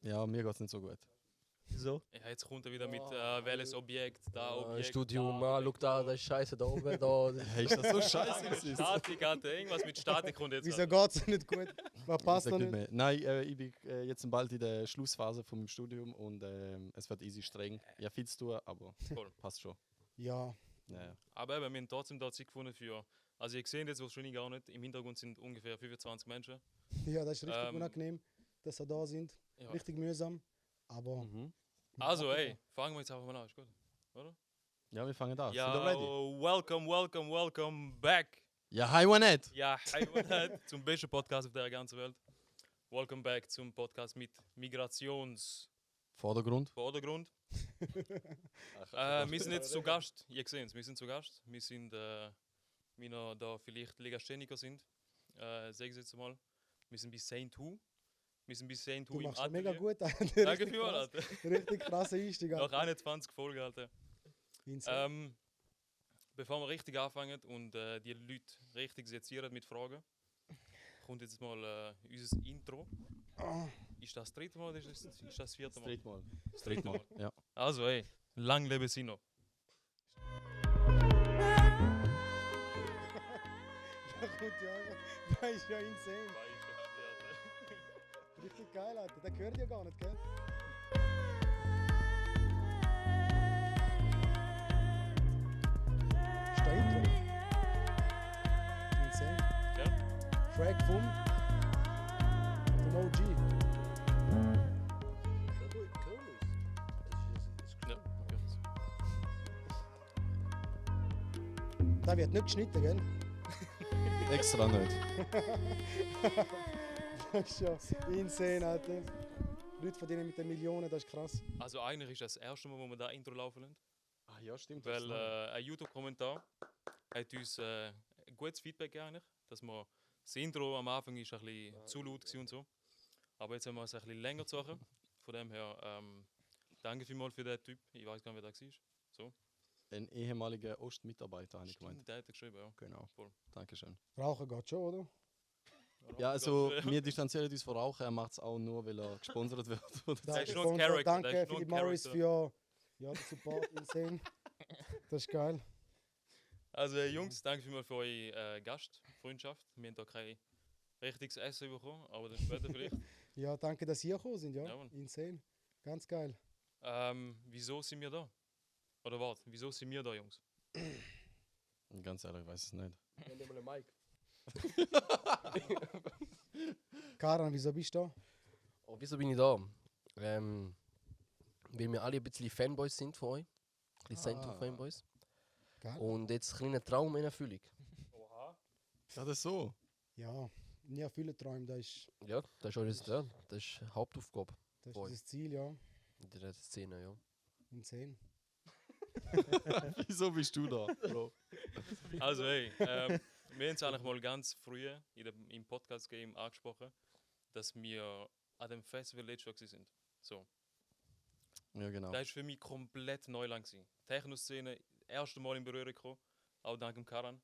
Ja, mir geht's nicht so gut. So. Ja, jetzt kommt er wieder mit welches Objekt, da Objekt. Studium, schau da, das ist scheiße da oben, da. Hey, ist das so scheiße gewesen? Statik, Alter, irgendwas mit Statik kommt jetzt. Wieso geht es nicht gut? Was passt Sag noch nicht nicht? mehr. Nein, ich bin jetzt bald in der Schlussphase von meinem Studium und es wird easy streng. Ja, viel zu tun, aber Voll. passt schon. Ja, Ja. Aber eben, wir haben trotzdem da Zeit gefunden für. Also, ihr seht jetzt wahrscheinlich gar nicht, im Hintergrund sind ungefähr 25 Menschen. ja, das ist richtig Ähm, unangenehm, dass sie da sind. Ja. Richtig mühsam. Aber Also, ey, fangen wir jetzt einfach mal an, ist gut? Oder? Ja, wir fangen an. Ja, Sind ihr ready? welcome back. Ja, hi, Juanet! Ja, hi, zum besten Podcast auf der ganzen Welt. Welcome back zum Podcast mit Migrationsvordergrund. Vordergrund. Wir sind jetzt zu Gast, ihr seht es, wir sind zu Gast. Wir sind, wie noch da vielleicht Legastheniker sind, sag ich jetzt mal. Wir sind bis Saint Who. Wir sind bis Saint Who du im machst das mega Atelier. gut. Alter. Danke Richtig vielmals, krass. Alter. Richtig krasser Einstieg. Nach Alter. 21 Folgen, Alter. Insane. Bevor wir richtig anfangen und die Leute richtig sezieren mit Fragen, kommt jetzt mal unser Intro. Ist das dritte Mal oder ist das vierte Mal? Mal. Das dritte Mal. Ja. Also, ey, lang lebe Sino. Da kommt ja einfach. Das ist ja insane. Richtig geil, Alter. Das gehört ja gar nicht, gell? Ist der Intro? Insane. Ja? Track vom OG. Ja, okay. Das wird nicht geschnitten, gell? Extra nicht. Das ist ja insane, Alter. Leute verdienen mit den Millionen, das ist krass. Also eigentlich ist das erste Mal, wo wir da Intro laufen lassen. Ah, ja, stimmt. Weil ein YouTube-Kommentar hat uns gutes Feedback gegeben, dass wir das Intro am Anfang ist ein bisschen zu laut war und so. Aber jetzt haben wir es ein bisschen länger zu machen. Von dem her, danke vielmals für den Typ. Ich weiß gar nicht, wer das war. So. Ein ehemaliger Ostmitarbeiter, habe ich gemeint. Stimmt, der hat geschrieben, ja. Genau. Voll. Dankeschön. Rauchen geht schon, oder? Ja, also wir distanzieren uns von Rauchen. Er macht es auch nur, weil er gesponsert wird. Das ist Danke, nur ein Character, das Danke ist nur für die ein Morris Character. für den Support. Insane. Das ist geil. Also Jungs, danke vielmals für eure Gastfreundschaft. Wir haben da kein richtiges Essen bekommen, aber das später vielleicht. Ja, danke, dass ihr gekommen sind, ja. Ja, Mann. Insane. Ganz geil. Wieso sind wir da? Oder warte, wieso sind wir da, Jungs? Ganz ehrlich, ich weiß es nicht. Nimm dir mal ein Mic. Karan, wieso bist du da? Oh, wieso bin ich da? Weil wir alle ein bisschen Fanboys sind von euch. Ein bisschen Cento-Fanboys. Geil. Und jetzt ein kleiner Traum in Erfüllung. Oha. Ja, das so. Ja, nie viele Träume, das ist Ja, das ist alles da. Das ist Hauptaufgabe Voll. das Ziel, ja. in der Szene, ja. Insane. Wieso bist du da, Bro? Also hey, wir haben es eigentlich mal ganz früh im Podcast-Game angesprochen, dass wir an dem Festival letztes Jahr sind. So. Ja, genau. Das war für mich komplett Neuland. Techno-Szene, erste Mal in Berührung gekommen, auch dank dem Karan.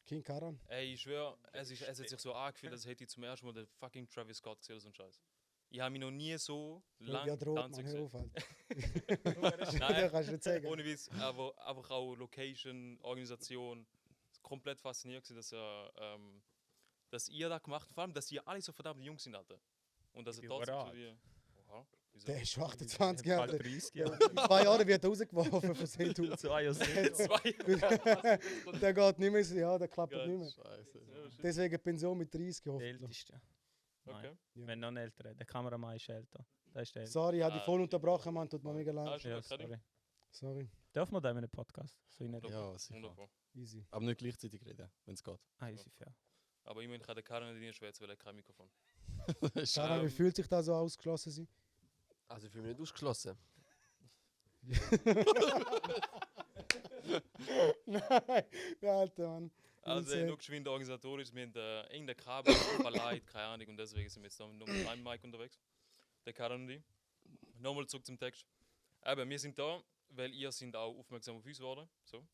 King Karan. Ey, ich schwöre, es hat sich so angefühlt, als hätte ich zum ersten Mal den fucking Travis Scott gesehen oder so ein Scheiß. Ich habe mich noch nie so lange Ja, droht, tanzen man, hör gesehen. auf halt. Ja, Nein, kannst du nicht sagen. ohne Witz, aber einfach auch Location, Organisation, komplett fasziniert gewesen, dass ihr da gemacht habt, vor allem, dass ihr alle so verdammt jung sind, Alter. Und dass ihr Ich bin trotzdem so überrascht. wie... Oha, wieso? Der ist schon 28 Jahre alt. 30 Ja, Jahre. in 2 Jahren wird er rausgeworfen von St. Hubert. 72. Zwei. Der geht nicht mehr, ja, der klappt Ja, nicht mehr. Scheiße. Deswegen Pension mit 30 Der hoffentlich. Älteste. Okay. Ja. Wenn noch ein älterer. Der Kameramann ist älter. Das ist der älteste. Sorry, ich habe dich voll unterbrochen, man, tut mir mega Ah, leid. schon Ja, okay, sorry. Sorry, Dürfen wir da in einem Podcast? So in Ja, sicher. Wunderbar. easy. Aber nicht gleichzeitig reden, wenn es geht. easy fair. Aber immerhin kann der Karan nicht in Schweiz, weil er kein Mikrofon. Karan, wie fühlt sich das so ausgeschlossen sein? Also ich fühle mich nicht ausgeschlossen. Nein, der alte Mann. Also Insane. nur geschwind organisatorisch, wir haben irgendein Kabel verleiht, keine Ahnung, und deswegen sind wir jetzt noch mit einem Mic unterwegs. Der Karan und ich. Nochmal zurück zum Text. Aber wir sind da, weil ihr sind auch aufmerksam auf uns geworden. So.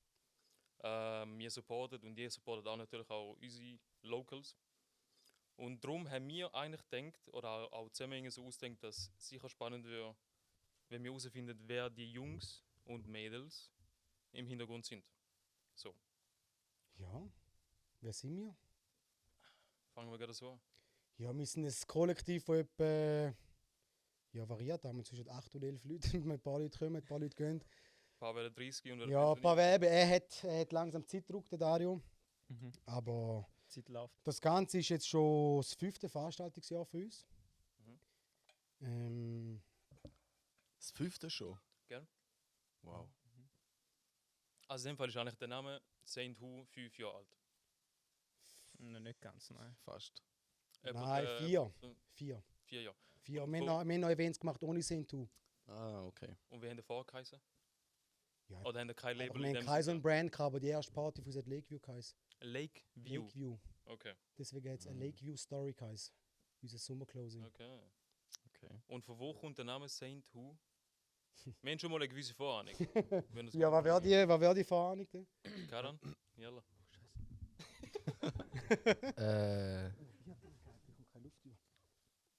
Wir supportet und ihr supportet auch natürlich auch unsere Locals. Und darum haben wir eigentlich gedacht, oder auch zusammen so ausgedacht, dass es sicher spannend wäre, wenn wir herausfinden, wer die Jungs und Mädels im Hintergrund sind. So, Ja, wer sind wir? fangen wir gerade so an. Ja, wir sind ein Kollektiv von etwa, ja, variiert, haben wir zwischen 8 und 11 Leuten. Ein paar Leute kommen, ein paar Leute gehen. Ein paar werden 30 und Ja, ein paar Weben. Er hat langsam Zeitdruck, der Dario. Mhm. Aber Zeit läuft. das Ganze ist jetzt schon das 5. Veranstaltungsjahr für uns. Mhm. Das 5. schon? Gell? Wow. Also in dem Fall ist eigentlich der Name Saint Who 5 Jahre alt. Nein, nicht ganz, nein. Fast. Nein, 4. so 4. 4 Jahre. 4. Wir Und haben noch Events gemacht ohne Sentu. Ah, okay. Und wir haben davor geheißen? Ja, Oder haben wir kein Label wir in haben dem Kaiser und Sinne? Brand gehabt, aber die erste Party von Lakeview geheißen. Lakeview. Lakeview. Okay. Deswegen hat es ein Lakeview Story geheißen. Unser Sommerclosing. Okay. Okay. Und von wo kommt der Name Saint Who? Wir haben schon mal eine gewisse Vorahnung. Wenn das Ja, was wäre die Vorahnung denn? Karan? Jalla.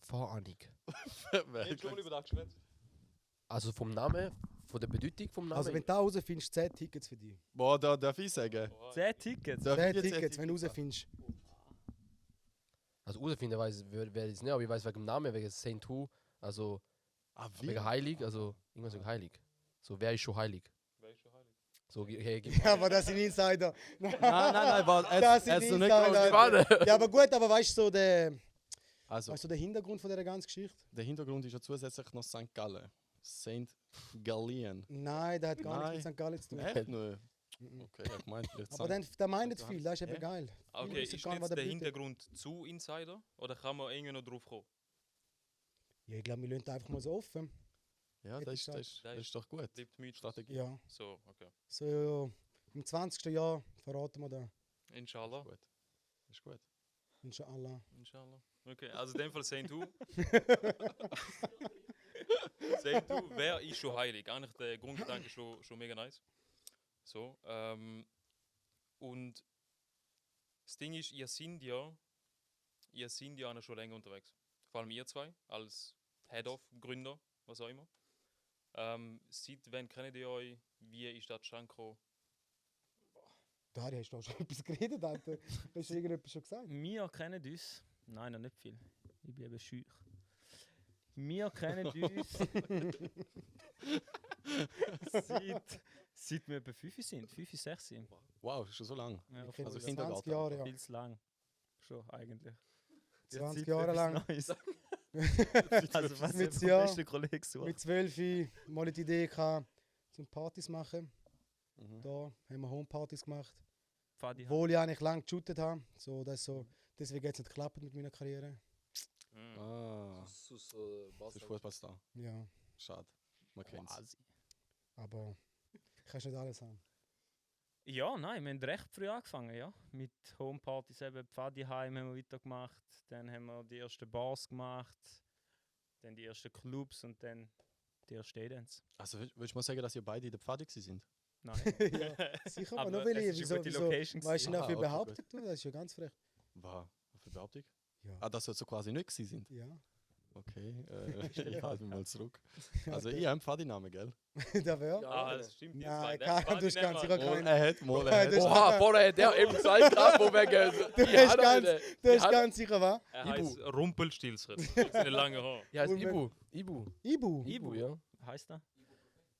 Vorahnung. überdacht, Also vom Namen, von der Bedeutung vom Namen. Also wenn du da rausfindest, 10 Tickets für dich. Boah, da darf ich sagen. 10 Tickets? Darf 10 ich jetzt Tickets, wenn du sagen? rausfindest. Also herausfinden weiß wer es nicht, aber ich weiß wegen dem Namen, wegen Saint Who, also Ah, wie? wegen heilig, also irgendwas wegen heilig. So, wer ist schon heilig? Wer ist schon heilig? So, hey, gib Ja, aber das sind Insider. Nein, warte. Das Es sind ist noch nicht Insider. genau- Warte. Ja, aber gut, aber weißt du so Also, der Hintergrund von dieser ganzen Geschichte? der Hintergrund ist ja zusätzlich noch St. Gallen. St. Gallien. Nein, der hat gar Nein. nichts mit St. Gallen zu tun. Echt? Nö. Mhm. Okay, ich meinte vielleicht Aber St. dann, der meint nicht Also, viel, das ist eben hä? geil. Okay, wissen ist gar nicht, was jetzt der der bedeutet. Hintergrund zu Insider? Oder kann man irgendwie noch drauf kommen? Ja, ich glaube, wir lassen einfach mal so offen. Ja, hätte das ich ist, das, gesagt. ist, das ist doch gut. Bleibt Mythos. Strategie. Ja, So, okay. so im 20. Jahr verraten wir da. Inshallah. Gut. Das ist gut. Inshallah. Inshallah. Okay, also in dem Fall Saint Who. Saint Who, wer ist schon heilig? Eigentlich der Grundgedanke ist schon mega nice. So, und das Ding ist, ihr seid ja noch schon länger unterwegs. Vor allem ihr zwei, als Head-of, Gründer, was auch immer. Seit wann kennt ihr euch? Wie ist das zustande gekommen? Da hast du auch schon etwas geredet, Alter. Hast du irgendetwas schon gesagt? Wir kennen uns. Nein, noch nicht viel. Ich bin eben schüch. Wir kennen uns seit wir etwa 5 sind. 5, 6 sind. Wow, das ist schon so lang. Ja, Wir kennen Also uns Kindergarten. 20 Jahre, ja. viel zu lang. Schon eigentlich. 20 Zeit Jahre für lang. etwas Neues. Also was Mit ich vom Jahr- besten Kollegen suche. Mit 12 mal die Idee gehabt, zum Partys machen. Mhm. Da haben wir Homepartys gemacht. Fadi Obwohl ich eigentlich lange geshootet habe. So, das ist so, deswegen hat es nicht geklappt mit meiner Karriere. Mhm. Ah, das ist Fußballstar. Ja, Schade. Man kennt's. Quasi. aber kannst nicht alles haben. Ja, nein, wir haben recht früh angefangen, ja. Mit Homepartys eben, Pfadiheim haben wir weitergemacht, dann haben wir die ersten Bars gemacht, dann die ersten Clubs und dann die ersten Events. Also willst du mal sagen, dass ihr beide in der Pfade sind? Nein. Ja, sicher, aber Aber nur weil es ich, ist eine gute Location weißt du gewesen. noch viel Ah, okay, behauptet? Du? Das ist ja ganz frech. Was für Behauptung? Ja. Ah, dass ihr so quasi nicht gewesen sind? Ja, Okay, ich halte mich mal zurück. Also ich habe einen Pfadinamen, gell? da wäre. Ah, das stimmt. ihr Nein, zwei. Der kein- Fadi du hast nehmen ganz wir. sicher Oh, keinen. er hat mal, Das er ist- hat. Oha, vorher hat der eben gesagt, wo wegen. Du hast du hast ganz sicher was? Er heißt Rumpelstilzchen. Das ist eine lange Haar. Ja, heißt Und Ibu. Ibu. Ibu, ja. Heißt das?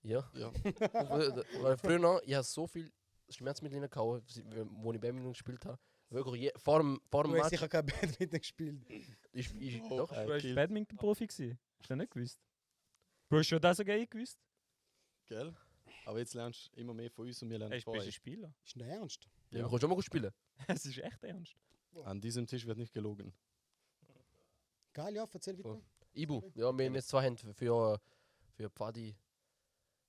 Ja. Ja. Weil früher, ich habe so viel Schmerzmittel reingehauen, wo ich Badminton gespielt habe. Wirklich, vor dem Du hast Match. sicher kein Badminton gespielt. Oh, Doch. Du warst Kill. Badminton-Profi gewesen. Hast du das nicht gewusst? Du hast schon das sogar gewusst? Gell? Aber jetzt lernst du immer mehr von uns und wir lernen Hey, von bist ein euch. Spieler. Ist nicht ernst? Ja, kannst du auch mal gut spielen. Es ist echt ernst. An diesem Tisch wird nicht gelogen. Geil, ja, erzähl weiter. Voll. Ibu. Ja, wir haben jetzt zwei Hände für Pfadi,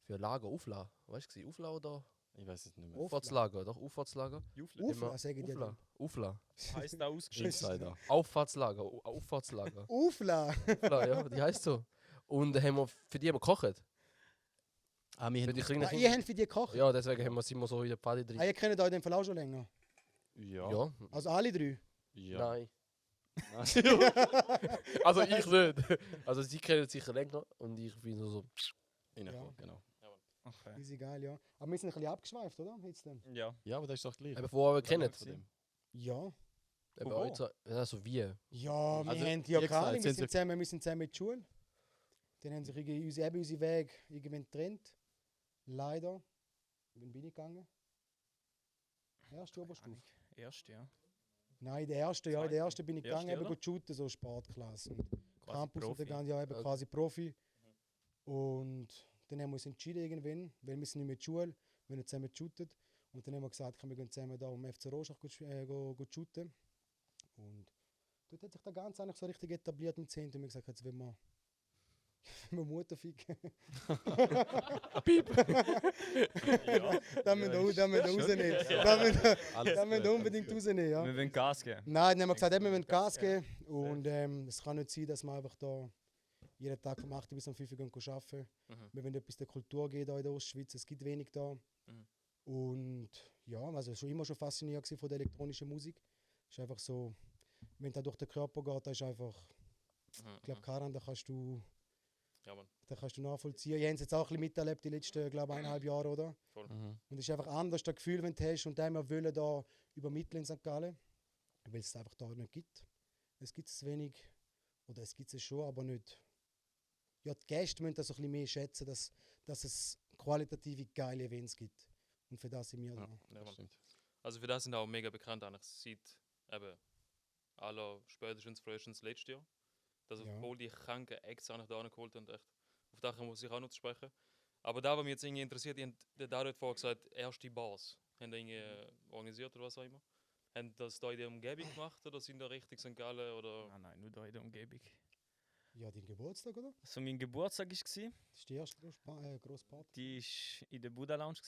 für Lager, Aufla. Weißt du, Aufla oder? Ich weiß es nicht mehr. Auffahrtslager, doch, Auffahrtslager. Ufla, sagen die. Aufla. Aufla. Heißt da ausgeschrieben? Insider. Auffahrtslager, Auffahrtslager. Ufla! Aufla, ja, die heißt so. Und haben wir, für die haben wir gekocht. Ah, wir Für die haben... kleinen Ah, Kinder. ihr habt für die gekocht? Ja, deswegen sind wir so in der Pfadi Ah, drin. ihr kennt euch in dem Fall auch schon länger. Ja. Ja. Also alle drei? Ja. Nein. Also ich nicht. Also sie kennen es sicher länger und ich bin nur so. Reinkommen, genau. Okay. Easy geil, ja. Aber wir sind ein bisschen abgeschweift, oder? Jetzt dann. Ja. Ja, aber das ist doch gleich. Eben vorher wir kennen. Von dem. Ja. Eben Wo? auch so, also wie. Ja, wir Also, haben ja wie gesagt, keine Ahnung, wir sind sind zusammen in die Schule. Dann haben sich irgendwie unsere Wege irgendwann getrennt. Leider. Wann bin ich gegangen? Erste Oberstufe. Erste, ja. Nein, in der ersten, ja, in der ersten bin ich Erste, gegangen, eben oder? gut shooten, so Sportklasse. Und Quasi Campus und Profi. der ganze Jahr eben quasi Profi. Und dann haben wir uns entschieden irgendwann, weil wir sind nicht mehr in der Schule, wir haben zusammen geshootet. Und dann haben wir gesagt, komm, wir gehen zusammen da um FC Roschach go shooten. Und dort hat sich der Ganze eigentlich so richtig etabliert mit 10. Und wir haben gesagt, jetzt wollen wir, wenn wir Mutter ficken. Piep! Ja. Da müssen wir rausnehmen. Alles Da müssen wir gut, unbedingt alles rausnehmen, ja. Wir wollen Gas geben. Nein, dann haben wir gesagt, eben, wir müssen Gas geben. Und es kann nicht sein, dass wir einfach da jeden Tag vom 8 bis um 5 Uhr arbeiten. Mhm. Wir wollen etwas der Kultur geben hier in der Ostschweiz. Es gibt wenig da. Mhm. Und ja, also schon immer schon fasziniert gewesen von der elektronischen Musik. Es ist einfach so, wenn da durch den Körper geht, da ist einfach, ich glaube, Karan, da kannst du nachvollziehen. Ich habe es jetzt auch ein bisschen miterlebt die letzten, glaube 1,5 Jahre, oder? Mhm. Und es ist einfach anders, das Gefühl, wenn du hast. Und dann wir wollen da übermitteln in St. Gallen, weil es einfach da nicht gibt. Es gibt es wenig, oder es gibt es schon, aber nicht. Ja, die Gäste müssen das so ein bisschen mehr schätzen, dass es qualitative, geile Events gibt. Und für das sind wir da. Ja, Das Mann. stimmt. Also für das sind auch mega bekannt eigentlich seit eben spätestens frühestens letztes Jahr. Dass Ja. voll die kranken Acts eigentlich da geholt und echt auf das muss ich auch noch zu sprechen. Aber da, was mich jetzt irgendwie interessiert, der Dario hat vorher gesagt, erste Bars. Haben die irgendwie organisiert oder was auch immer? Haben das da in der Umgebung gemacht oder sind da richtig St. Gallen oder? Nein, nur da in der Umgebung. Ja, dein Geburtstag, oder? Also mein Geburtstag war, Das ist die erste grosse Party. die war in der Buddha Lounge.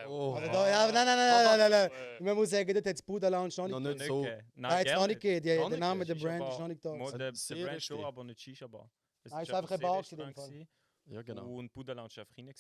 Oh. Also da, ja, nein. Man muss sagen, dort hat es Buddha Lounge noch nicht. Noch gegeben. nicht so. Nein, Nein, jetzt noch nicht gegeben. Noch Der nicht Name der Shisha Brand Bar. ist noch nicht da. Mal der sehr Brand schon, richtig. aber nicht Shisha Bar. Es Ah, ist ist einfach ein sehr Bar in dem Restaurant Fall. gewesen. Ja, genau. Und Buddha Lounge war einfach rein.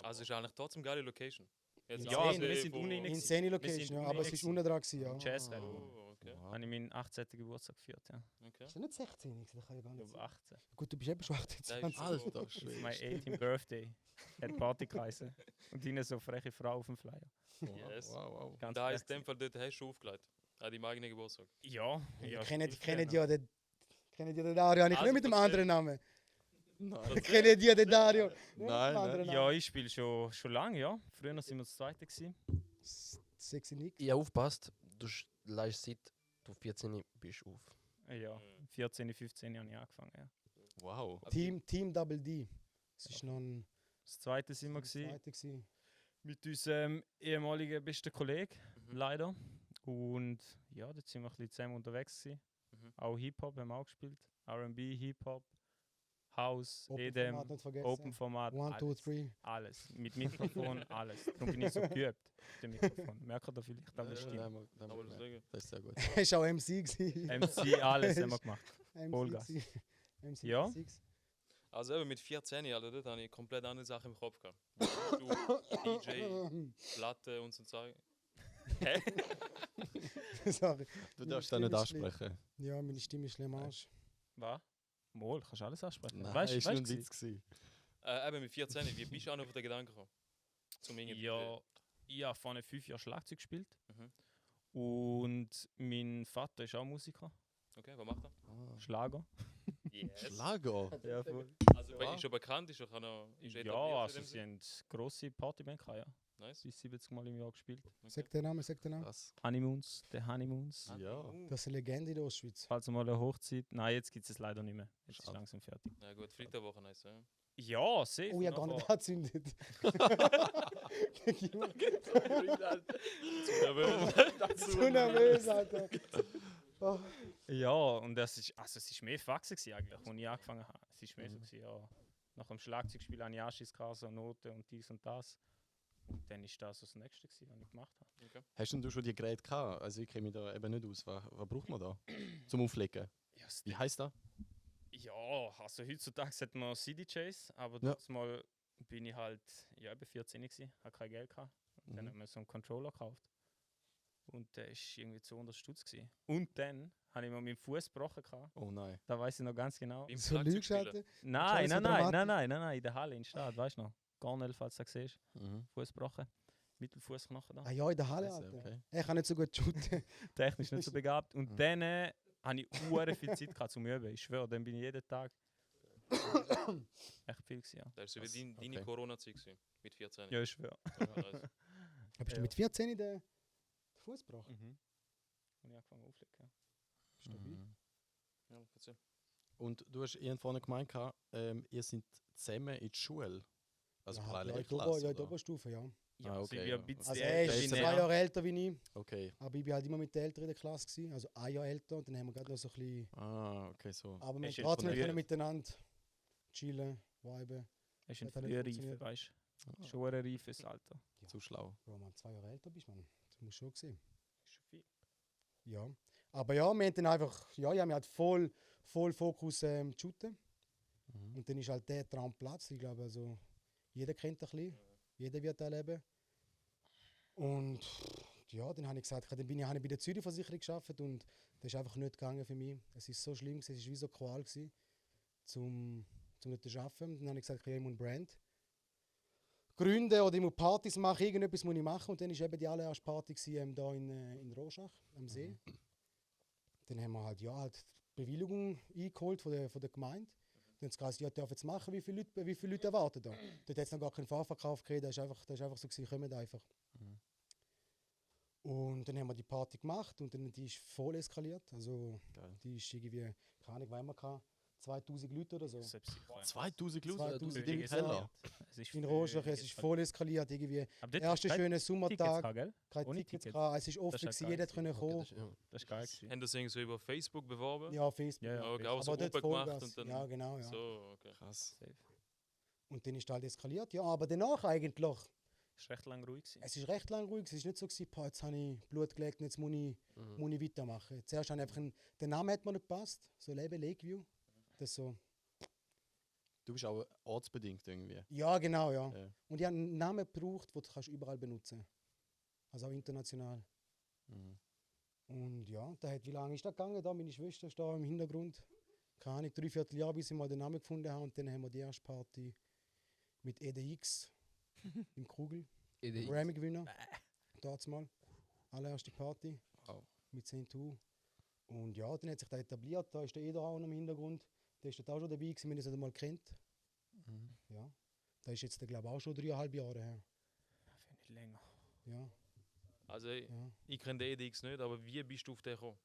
Also ist eigentlich trotzdem eine geile Location. Jetzt Ja, abgesehen wir sind von- unten rein. Insane Wir Location, sind ja, unten aber es rein ist gewesen. unten dran gewesen, ja. Jazz Oh, okay. habe ich meinen 18. Geburtstag gefeiert, ja. Okay. Ist ja nicht 16, das kann ja gar Ich nicht glaube sein. 18. Gut, du bist eben schon Der 28. ist Alter, It's my schwer. 18th birthday. Hat Party geheißen. Und innen so freche Frau auf dem Flyer. Yes. Wow, wow. Ganz Da heißt in frech dem Fall, dort hast du aufgelegt. An deinem eigenen Geburtstag. gewesen. Ja, Ja, ja. kennen früher ja den Dario, nicht Also mit dem erzähl. anderen Namen. Nein. Kennen die den Dario? Nicht mit dem Nein, anderen Ja, Namen. ich spiele schon lange, ja. Früher waren wir das Zweite. Gewesen. Sexy Nick. Ich habe aufgepasst, du leist seit du 14 bist auf. Ja, 14, 15 habe ich angefangen. Ja. Wow. Team Double D. Das ist noch ein Das Zweite sind wir gewesen, Zweiter gewesen. mit unserem ehemaligen besten Kollegen, Mhm. leider. Und ja, dort sind wir ein bisschen zusammen unterwegs gewesen. Mhm. Auch Hip-Hop haben wir auch gespielt. R&B, Hip-Hop, House, Open EDM, Format nicht vergessen. Open Format, 1, 2, alles. 3. Alles. Mit Mikrofon, alles. Darum bin ich so geübt, mit dem Mikrofon. Merkt ihr vielleicht an der Stimme. Aber deswegen. Das ist sehr gut. Er war auch MC. gewesen. MC, alles haben wir gemacht. MC Vollgas. gewesen. MC Ja. Six. Also eben mit 14, Alter, dort habe ich komplett andere Sachen im Kopf gehabt. Du, DJ, Platte und so Zeug. Hä? Sorry. Du Meine darfst da nicht Stimme ist schlimm. ansprechen. Ja, meine Stimme ist schlimm am Arsch. Was? Mol, kannst du alles ansprechen. Nein, Weißt ist du, nur ein Witz gewesen. Eben mit 14, wie bist du auch noch auf den Gedanken gekommen? Zum irgendwie Ja, ich habe vor 5 Jahren Schlagzeug gespielt. Mhm. Und mein Vater ist auch Musiker, Okay, was macht er? Schlager. Yes. Schlager. Ja, voll. Also ist schon bekannt, ist er noch ist Ja, etabliert in also dem sie Sinn? haben grosse Partyband gehabt, ja. Nice. Bis 70 Mal im Jahr gespielt. Sag den Namen, sag den Namen. Krass. Honeymoons, der Honeymoons. Ja. Das ist eine Legende in der Ostschweiz. Falls mal eine Hochzeit. Nein, jetzt gibt es leider nicht mehr. Jetzt ist Schade. langsam fertig. Ja gut, Flitterwoche nice, ja. Ja, safe. Oh, ich habe gar nicht nachher- angezündet. Zu nervös, Alter. Oh. Ja, und das ist, also es ist mehr Faxen gewesen eigentlich, als ich angefangen habe. Es ist mehr so gewesen, ja, nach dem Schlagzeugspiel habe ich Anschiss gehabt, so Noten und dies und das. Und dann ist das so das Nächste gewesen, was ich gemacht habe. Hast denn du schon die Geräte gehabt? Also ich kenne mich da eben nicht aus. Was braucht man da zum Auflegen? Ja, Wie heisst das? ja, also heutzutage hat man CDJs, aber Ja. das Mal bin ich halt, ja, eben 14 gewesen, habe kein Geld gehabt. Und dann Mhm. haben wir so einen Controller gekauft. Und der war irgendwie 200 Stutz. Gewesen. Und dann habe ich mir meinen Fuß gebrochen. Gehabt. Oh nein. Da weiß ich noch ganz genau. Im So Schlagzeug lügst, spielen. Alter. Nein, so dramatisch. in der Halle in Stadt, weißt du noch? Garnel, falls du das siehst. Mhm. Fuß gebrochen. Mittelfußknochen da. Ah ja, in der Halle, Scheiße, Alter. okay. Ich kann nicht so gut shooten. Technisch nicht so begabt. Und Mhm. dann habe ich hure viel Zeit gehabt zum Üben. Ich schwöre, dann bin ich jeden Tag. Echt viel gewesen, ja. Das war Das- so wie deine okay. Corona-Zeit gewesen, mit 14. Ja, ich schwöre. Also, Bist du Ja. mit 14 den Fuß gebrochen? Mhm. Und ich angefangen aufzulegen. Stabil. Mhm. ja, erzähl. Und du hast irgendwann gemeint, ihr seid zusammen in die Schule. Also ja, parallel in der Klasse, in der oder? Oberstufe, ja. Ja, Ah, also okay, ich bin ja. ein bisschen Also Der er ist ist jetzt 2 näher. Jahre älter wie ich, Okay. aber ich bin halt immer mit den Älteren in der Klasse gewesen, also ein Jahr älter und dann haben wir gerade noch so ein bisschen... Ah, okay, so. Aber wir Hast du haben trotzdem jetzt von können miteinander chillen, viben. Es ist ein Hat auch nicht früher funktioniert. Reife, weißt Ah, du? Schon ein reifes Alter. Zu schlau. Bro, man, 2 Jahre älter bist, man. Das musst du schon sehen. Ist schon viel. Ja. Aber ja, wir haben dann einfach... Ja, ich habe halt voll Fokus shooten. Mhm. Und dann ist halt der Traumplatz. Ich glaube, also, jeder kennt ein bisschen. Jeder wird erleben. Und ja, dann habe ich gesagt, dann habe ich bei der Zürich-Versicherung gearbeitet und das ist einfach nicht gegangen für mich. Es ist so schlimm, es war wie so Qual, gewesen, zum nicht zu arbeiten. Dann habe ich gesagt, ich muss ein Brand gründen oder ich muss Partys machen, irgendetwas muss ich machen. Und dann war eben die allererste Party gewesen, da in Rorschach am See. Dann haben wir halt, ja, halt die Bewilligung eingeholt von der Gemeinde. Dann haben sie gesagt, ja, dürfen jetzt machen, wie viele Leute erwarten da. Dort hat es noch gar keinen Fahrverkauf gegeben, das ist einfach so gewesen, kommt einfach. Mhm. Und dann haben wir die Party gemacht und dann die ist voll eskaliert. Also Geil. die ist irgendwie, keine Ahnung, weil man kann 2000 Leute oder so. 2000 Leute 2000 im Leute, Keller. In Rorschach, es ist voll eskaliert. Irgendwie. Aber dort Erster hast du schöner Tickets Sommertag, gehabt, gell? keine ohne Tickets Ticket. gehabt, es ist offen, Das ist ja gewesen, geil jeder konnte Okay, kommen. das ist- ja. Das ist geil gewesen. Haben das irgendwie so über Facebook beworben? Ja, Facebook. Ja, ja. Ja, okay, auch so Aber dort Gruppe gemacht Vollgas. und dann. Ja, genau, ja. So, okay. Krass. Safe. Und dann ist halt eskaliert. Ja, aber danach eigentlich, Es war recht lang ruhig. Gewesen. es ist recht lang ruhig. Es ist nicht so gewesen, boah, jetzt habe ich Blut gelegt, jetzt muss ich weitermachen. Zuerst habe ich einfach der Name hat mir nicht gepasst, so Leben Lakeview. Das so. Du bist auch ortsbedingt irgendwie. Ja, genau, ja. Ja. Und ich habe einen Namen gebraucht, den du kannst überall benutzen. Also auch international. Mhm. Und ja, wie lange ist das gegangen? Da meine Schwester ist da im Hintergrund. Keine Ahnung, 3/4 Jahr, bis ich mal den Namen gefunden habe. Und dann haben wir die erste Party mit EDX im Krugel. EDX. Grammy-Gewinner. Dort mal. Allererste Party. Wow. Mit 10 Und ja, dann hat sich der etabliert. Da ist der Eder auch noch im Hintergrund. Der ist dort auch schon dabei gewesen, wenn ihr es nicht mal kennt. Mhm. Ja. Da ist jetzt, glaube ich, auch schon 3,5 Jahre her. Für nicht länger. Ja, Also, ja. ich kenne den EDX nicht, aber wie bist du auf den gekommen?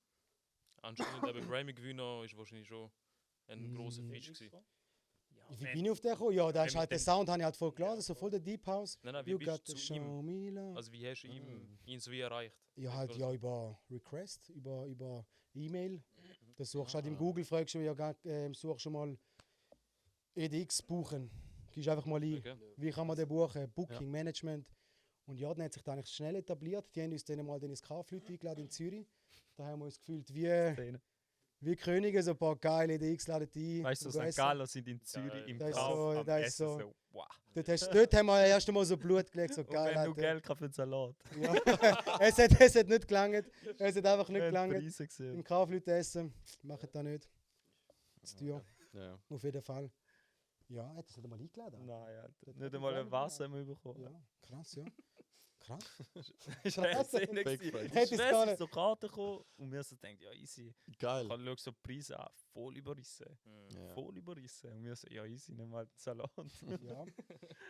Anscheinend eben Grammy-Gewinner ist wahrscheinlich schon ein grosser Fisch gewesen. Ja, Wie bin ich auf den gekommen? Ja, da ist mit halt der dem- Sound, habe ich halt voll gelassen, so voll der Deep House. Nein, wie You bist got du to zu ihm? show me love. Also, wie hast du ihn so wie erreicht? Ja, halt ja über Request, über E-Mail. Das suchst halt im Ah. Google, fragst du ja, suchst du mal EDX buchen. Gehst einfach mal ein, Okay. wie kann man den buchen? Booking, Management. Und ja, dann hat sich das eigentlich schnell etabliert. Die haben uns dann mal ins Kaufleute eingeladen in Zürich. Da haben wir uns gefühlt wie Könige, so ein paar geile EDX laden ein. Weißt du, und gehen St. essen. Galler sind in Zürich im Das ist Kauf so- am das ist Essen so- Wow. Dort haben wir das erste Mal so Blut gelegt, so Und geil. wenn du Alter. Geld kannst für den Salat. Ja. es hat nicht gelangt. Es hat einfach nicht Wir haben gelangt. Preise gesehen. Im Kaufleute essen, machen das nicht. Zu teuer, Ja. auf jeden Fall. Ja, hat das nicht einmal eingeladen? Nein, Alter. Das Nicht hat einmal ich ein Wasser haben wir bekommen. Ja, krass, ja. Krass. Ist echt Szene Fake gewesen. Friends. Die Hätte ich's gar Schwester nicht- ist zur Karte gekommen und wir so denkt, ja easy. Geil. Ich schaue so die Preise an, voll überrissen. Ja. Voll überrissen. Und wir so, ja easy, nimm mal den Salat. Ja.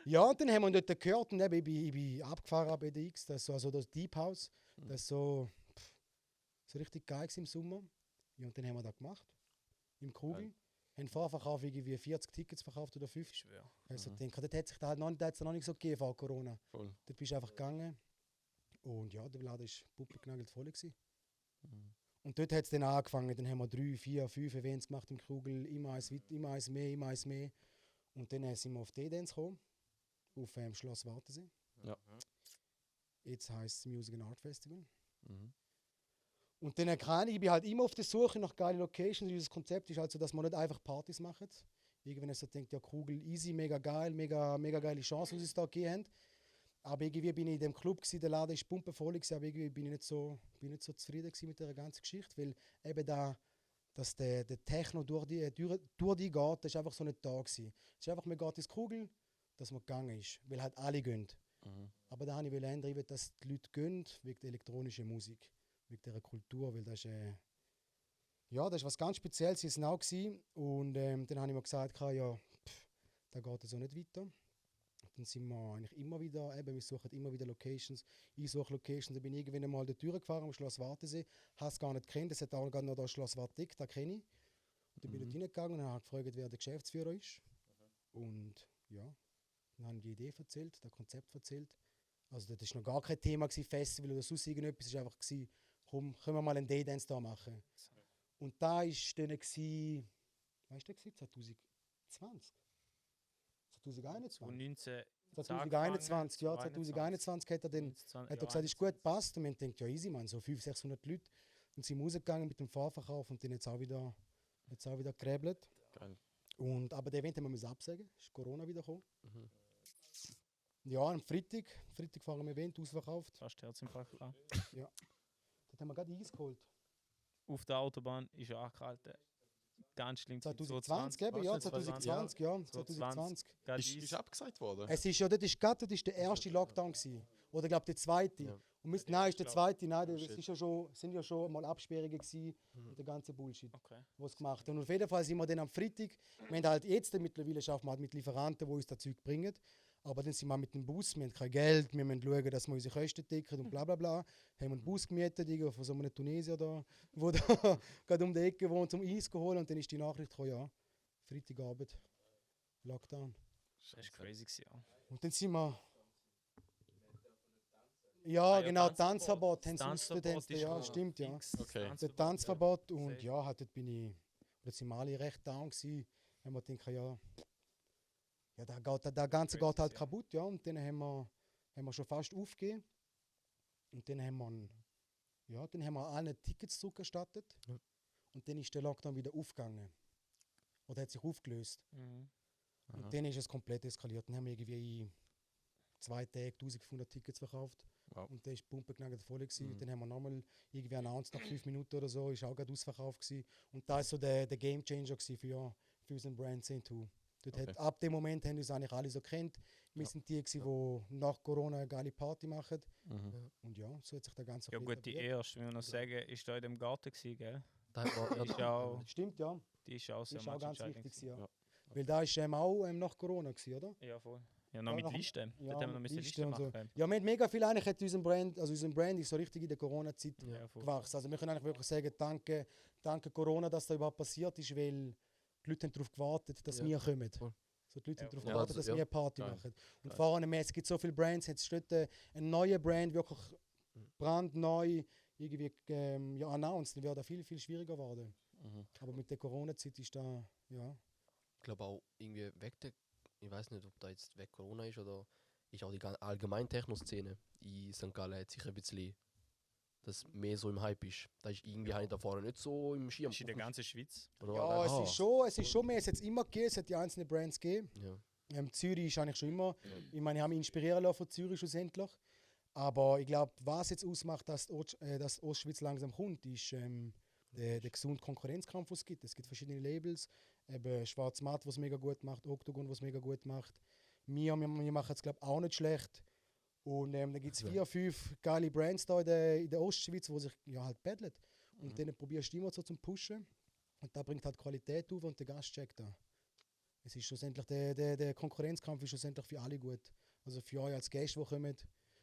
Ja, und dann haben wir dort gehört und eben, ich bin abgefahren ab EDX, das ist so also das Deep House, das ist so richtig geil gewesen im Sommer. Ja, und dann haben wir das gemacht, im Krugel. Haben Vorverkauf irgendwie 40 Tickets verkauft oder 50. Ich schwöre. Also ich denke, das hat sich da halt noch nicht so gegeben vor Corona. Voll. Dort bist du einfach gegangen und ja, der Laden war puppengeknagelt voll gewesen. Mhm. Und dort hat es dann angefangen, dann haben wir 3, 4, 5 Events gemacht im Krugel, immer eins mehr. Und dann sind wir auf die Dance gekommen, auf Schloss Wartensee. Ja. Jetzt heisst es Music and Art Festival. Mhm. Und dann ich bin halt immer auf der Suche nach geilen Locations. Dieses Konzept ist halt so, dass man nicht einfach Partys macht. Irgendwann so denkt, ja Krugel easy, mega geil, mega geile Chance, die sie es da gegeben haben. Aber irgendwie bin ich in dem Club gewesen, der Laden ist pumpenvoll gewesen, aber irgendwie bin ich nicht so zufrieden gewesen mit der ganzen Geschichte, weil eben dass der Techno durch die geht, das ist einfach so nicht da gewesen. Es ist einfach, man geht ins Kugel, dass man gegangen ist, weil halt alle gehen. Aber da habe ich ändern, ich will, dass die Leute gehen, wegen der elektronischen Musik, wegen dieser Kultur, weil das ist, ja, das ist was ganz Spezielles in Snau gewesen. Und dann habe ich mir gesagt, ja, da geht es so nicht weiter. Dann sind wir eigentlich immer wieder, wir suchen immer wieder Locations. Ich suche Locations, da bin ich irgendwann mal der Tür gefahren am Schloss Wartensee, habe es gar nicht gekannt, es hat auch gerade noch das Schloss Warteck, das kenne ich. Und dann bin ich dort reingegangen und habe gefragt, wer der Geschäftsführer ist. Und ja, dann habe ich die Idee erzählt, das Konzept erzählt. Also das war noch gar kein Thema, Festival oder sonst irgendetwas, es war einfach, komm, können wir mal einen Daydance da machen. Und da war dann, weißt du, 2020? 2021? 2021, ja, 2021 hat er gesagt, ist gut, passt. Und man denkt, ja easy, man, so 500-600 Leute. Und sind rausgegangen mit dem Fahrverkauf und dann jetzt auch wieder geräbelt. Geil. Aber der Event haben wir absagen, ist Corona wieder gekommen. Ja, am Freitag fahren wir im Event, ausverkauft. Fast Herzinfarkt. Ja. Dort haben wir gerade Eis geholt. Auf der Autobahn ist er angehalten. Ganz schlimm. 2020, eben, ja, 2020, ja, 2020. Ist abgesagt worden? Es ist ja, das ist der erste Lockdown gewesen. Oder glaube der zweite. Ja. Und nein, ist der zweite, nein, es ist sind ja schon mal Absperrungen gewesen und der ganze Bullshit, was gemacht. Und auf jeden Fall sind wir dann am Freitag, wir haben halt jetzt mittlerweile schaffen wir halt mit Lieferanten, die uns das Zeug bringen. Aber dann sind wir mit dem Bus, wir haben kein Geld, wir müssen schauen, dass wir unsere Kosten decken und bla bla bla. Haben wir einen Bus gemietet von so einem Tunesier da, der da gerade um die Ecke wohnt, zum Eis zu holen. Und dann ist die Nachricht gekommen, ja, Freitagabend, Lockdown. Das war crazy gewesen, ja. Und dann sind wir... Ja, genau, Tanzverbot haben sie ausgedehnt. Ja, stimmt, ja. Okay. Das Tanzverbot und ja, halt, dort sind wir alle recht down gewesen. Wenn wir denken, ja, der Ganze geht halt kaputt, ja. Und dann haben wir schon fast aufgegeben. Und dann haben wir allen Tickets zurückerstattet. Ja. Und dann ist der Lockdown wieder aufgegangen. Oder hat sich aufgelöst. Und dann ist es komplett eskaliert. Dann haben wir irgendwie in 2 Tagen 1500 Tickets verkauft. Wow. Und der ist pumpengenagelt voll gewesen. Dann haben wir nochmal irgendwie announced, nach 5 Minuten oder so, ist auch gerade ausverkauft gewesen. Und da ist so der Game Changer gewesen für unseren Brand Saint2. Ab dem Moment haben uns eigentlich alle so kennt. Wir sind die, die nach Corona eine geile Party machen. Und ja, so hat sich der ganze Ja gut, die erste, wenn wir noch sagen, ist da in dem Garten gewesen, gell? Ist auch, Stimmt, ja. die ist auch Das sehr ist auch ganz entscheidend wichtig, ja. Ja. Weil da ist auch nach Corona gewesen, oder? Ja, voll. Ja, noch mit Liste. Ja, Dort haben wir noch Liste Liste und so. machen. Ja, wir haben mega viel eigentlich hat unser Brand ist so richtig in der Corona-Zeit Ja, voll. gewachsen. Also wir können eigentlich wirklich sagen, danke Corona, dass das überhaupt passiert ist, weil die Leute haben darauf gewartet, dass wir kommen. Voll. So, die Leute haben darauf Ja, gewartet, dass also, wir eine Party Geil. machen. Und vorne es gibt so viele Brands, jetzt steht ein neuer Brand, wirklich brandneu, irgendwie announced, dann wäre das viel, viel schwieriger geworden. Aber mit der Corona-Zeit ist da, ja. Ich glaube auch irgendwie weg der, ich weiß nicht, ob da jetzt weg Corona ist oder ist auch die allgemeine Techno-Szene in St. Gallen hat sich ein bisschen, das mehr so im Hype ist. Da ist irgendwie habe ich da vorne nicht so im Schirm. Ist in der ganzen Schweiz. Oder Ja, aha. es ist schon mehr, es hat es immer gegeben, es hat die einzelnen Brands gegeben. Ja. Zürich ist eigentlich schon immer, ich meine, ich habe mich inspirieren lassen von Zürich schlussendlich. Aber ich glaube, was jetzt ausmacht, dass Ostschweiz langsam kommt, ist der gesunde Konkurrenzkampf, den es gibt. Es gibt verschiedene Labels, eben Schwarz Matt, was mega gut macht, Octagon, was mega gut macht. Wir machen es, glaube ich, auch nicht schlecht. Und dann gibt es 4, 5 geile Brands da in der Ostschweiz, die sich halt battlen. Und dann probierst du immer so zum Pushen. Und da bringt halt Qualität auf und der Gast checkt da. Es ist schlussendlich, der Konkurrenzkampf ist schlussendlich für alle gut. Also für euch als Gäste, die kommen,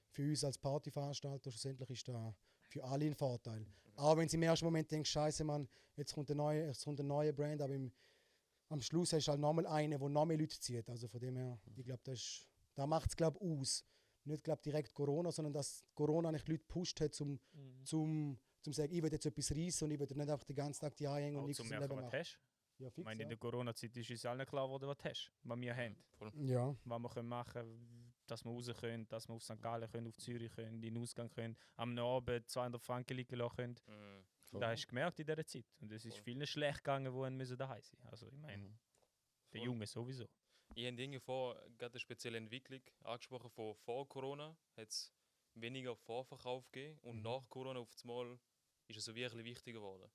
für uns als Partyveranstalter, schlussendlich ist da für alle ein Vorteil. Auch wenn sie im ersten Moment denken, Scheiße, Mann, jetzt kommt eine neue Brand, aber am Schluss hast du halt nochmal eine, die noch mehr Leute zieht. Also von dem her, ich glaube, da macht es aus. Nicht direkt Corona, sondern dass Corona nicht die Leute gepusht hat, zum sagen, ich will jetzt etwas reissen und ich will nicht einfach den ganzen Tag die anhängen und Auch nichts zum im merken, Leben was machen. du hast. Ja, Ich fix, meine, in ja. der Corona-Zeit ist uns allen klar geworden, was du hast, was wir haben. Ja. Was wir können machen, dass wir raus können, dass wir auf St. Gallen können, auf Zürich können, in den Ausgang können, am Abend 200 Franken liegen lassen können. Das hast du gemerkt in dieser Zeit. Und es ist vielen schlecht gegangen, die müssen daheim sein. Also ich meine, der Junge sowieso. Ich habe irgendwie gerade eine spezielle Entwicklung angesprochen von vor Corona. Hat es weniger Vorverkauf gegeben und nach Corona auf einmal ist es so wie ein bisschen wichtiger geworden.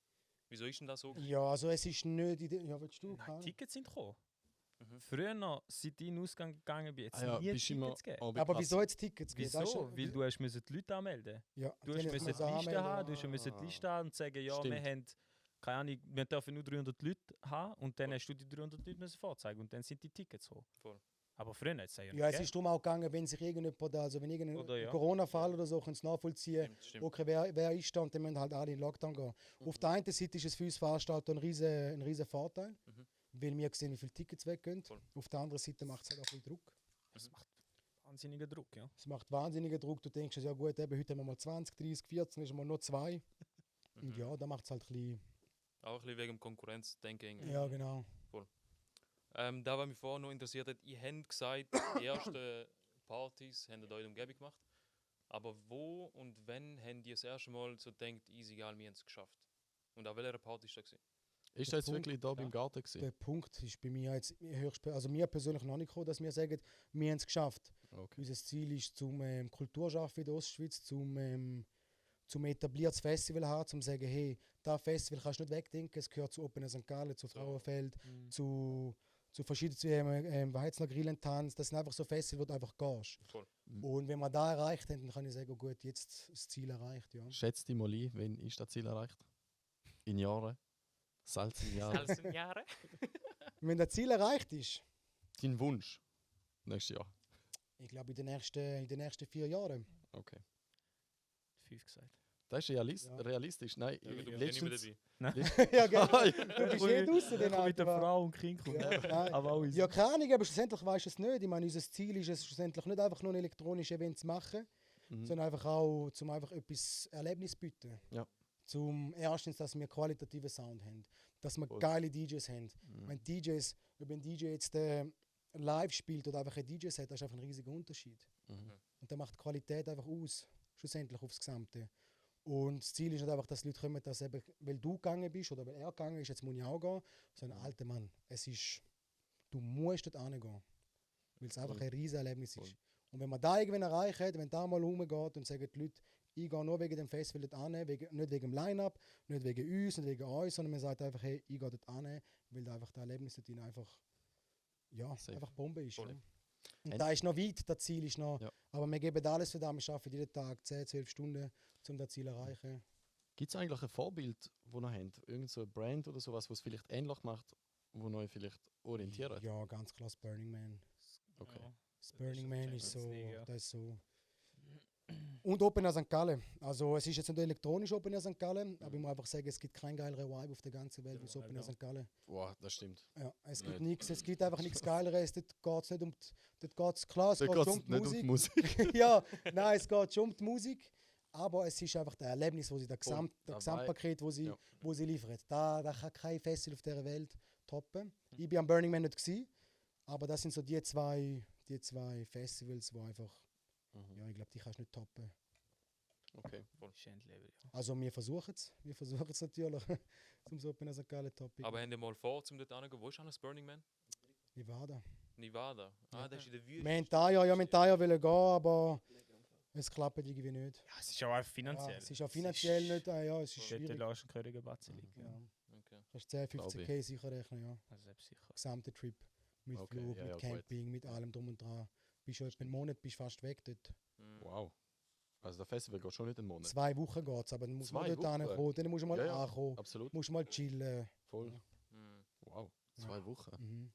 Wieso ist denn das so? Ja, also es ist nicht... Ja, willst du? Nein, Karl? Tickets sind gekommen. Mhm. Früher, seit ich in den Ausgang gegangen bin, jetzt nie bist immer Tickets gegeben. aber Aber krass. wieso jetzt Tickets geben? Das ist Wieso? ja- Weil du hast die Leute anmelden. Ja, Du die hast haben müssen die es Liste anmelden. haben, du hast müssen die Liste haben und sagen, ja, Stimmt. wir haben, keine Ahnung, wir dürfen nur 300 Leute haben und dann hast du die 300 Leute müssen vorzeigen und dann sind die Tickets hoch. Voll. Aber früher hat es ja Ja, es ist darum auch gegangen, wenn sich irgendjemand da, also wenn irgendein Oder ja. Corona-Fall oder so, können sie nachvollziehen, Stimmt. okay, wer ist da und dann müssen halt alle in Lockdown gehen. Auf der einen Seite ist es für uns Veranstalter ein riesen Vorteil, Mhm. weil wir sehen, wie viele Tickets weggehen. Voll. Auf der anderen Seite macht es halt auch viel Druck. Es macht wahnsinnigen Druck, ja. Es macht wahnsinnigen Druck. Du denkst, ja gut, eben, heute haben wir mal 20, 30, 40, ist mal nur 2. Und Mhm. ja, da macht es halt ein bisschen... Auch ein bisschen wegen dem Konkurrenzdenken. Ja, genau. Da, was mich vorher noch interessiert hat, ihr habt gesagt, die ersten Partys habt ihr da in der Umgebung gemacht. Aber wo und wann habt ihr das erste Mal so gedacht, easy, egal, wir haben es geschafft? Und an welcher Party war das? Ist das jetzt Punkt, wirklich da beim Garten gewesen? Der Punkt ist bei mir jetzt also mir persönlich noch nicht gekommen, dass wir sagen, wir haben es geschafft. Okay. Unser Ziel ist, zum Kulturschaffen in der Ostschweiz, zum etabliertes Festival haben, zum sagen, hey, das Festival kannst du nicht wegdenken, es gehört zu Open St. Gallen, zu Frauenfeld, zu verschiedenen, was heißt noch, Grillentanz, das sind einfach so Festivals, wo du einfach gehst. Voll. Und wenn wir da erreicht haben, dann kann ich sagen, oh gut, jetzt das Ziel erreicht, ja. Schätzt dich mal ein, wann ist das Ziel erreicht? In Jahren? Salz in Jahren? Alles in Jahren? Und wenn das Ziel erreicht ist, Dein Wunsch? Nächstes Jahr. ich glaube in den nächsten 4 Jahren. Okay. 5 gesagt. Das ist Ja. realistisch. Nein, Ja, du bist ja nicht letztens... mehr Ja, genau. Nein. Du bist eh draußen, den mit der Alter. Frau und Kind kommt. Ja, nein. Aber auch Ja, keine Ahnung, aber schlussendlich weißt du es nicht. Ich meine, unser Ziel ist es schlussendlich nicht einfach nur ein elektronisches Event zu machen, Mhm. sondern einfach auch, zum einfach etwas Erlebnis zu bieten. Ja. Zum erstens, dass wir qualitativen Sound haben, dass wir Voll. geile DJs haben. Mhm. Wenn DJs, ob ein DJ jetzt live spielt oder einfach ein DJ-Set, das ist einfach ein riesiger Unterschied. Mhm. Und der macht die Qualität einfach aus, schlussendlich aufs Gesamte. Und das Ziel ist nicht einfach, dass die Leute kommen, dass eben, weil du gegangen bist oder weil er gegangen ist, jetzt muss ich auch gehen, sondern alter Mann, du musst dort hingehen. Weil es einfach Voll. ein riesiges Erlebnis Voll. ist. Und wenn man da irgendwann erreicht, wenn da mal rumgeht und sagen die Leute, ich gehe nur wegen dem Festival dort hin, nicht wegen dem Line-Up, nicht wegen uns, nicht wegen uns, sondern man sagt einfach, hey, ich gehe dort hin, weil da einfach das Erlebnis dort drin einfach, ja, Safe. einfach Bombe ist. Voll. Ja. Und Ein- da ist noch weit, das Ziel ist noch, Ja. aber wir geben alles für das, wir arbeiten jeden Tag 10, 12 Stunden, um das Ziel zu erreichen. Gibt es eigentlich ein Vorbild, das ihr habt? Irgend so ein Brand oder sowas, was es vielleicht ähnlich macht, wo euch vielleicht orientiert? Ja, ganz klar, das Burning Man. Okay. Das Burning Man ist so, Champions League, ja. das ist so. Und Open Air St. Gallen. Also es ist jetzt nicht elektronisch Open Air St. Gallen, aber ich muss einfach sagen, es gibt keinen geileren Vibe auf der ganzen Welt wie das Open Air St. Gallen. Wow, das stimmt. Ja, es gibt Nicht. nichts, es gibt einfach nichts Geileres. Dort geht es nicht um dort geht's, klar, es Da geht geht schon es um die nicht um Musik. die Musik. Ja, nein, es geht schon um die Musik. Aber es ist einfach das Erlebnis, wo sie das Voll. Der Gesamtpaket, Ja. wo sie liefern. Da kann kein Festival auf dieser Welt toppen. Ich bin am Burning Man nicht gewesen, aber das sind so die zwei Festivals, wo einfach, Mhm. ja, ich glaube, die kannst du nicht toppen. Okay. Endlevel, ja. Also wir versuchen es natürlich, zum so Open Air St. Gallen Topic. Aber habt ihr mal vor, zum dort hinzugehen? Wo ist das Burning Man? Nevada. Nevada. Ah, das ist in der Wüste. Wir haben da ja wollen gehen, aber es klappt irgendwie nicht. Ja, es ist auch einfach finanziell. Ja, es ist auch finanziell nicht, ja, es ist Dort schwierig. lässt du einen Batzelig. Ja. Ja. Okay. Kannst 10, Glaub 15k sicher rechnen, ja. Also selbst sicher. Gesamter Trip. Mit Okay, Flug, ja, mit ja, gut. Camping, mit allem drum und dran. Bist schon etwa einen Monat bist fast weg dort. Mhm. Wow. Also der Festival geht schon nicht einen Monat. 2 Wochen geht es, aber dann musst du 2 dort Wochen? ankommen, dann musst du mal Ja, ja. ankommen, Absolut. musst mal chillen. Voll. Mhm. Wow. 2 Wochen. Mhm.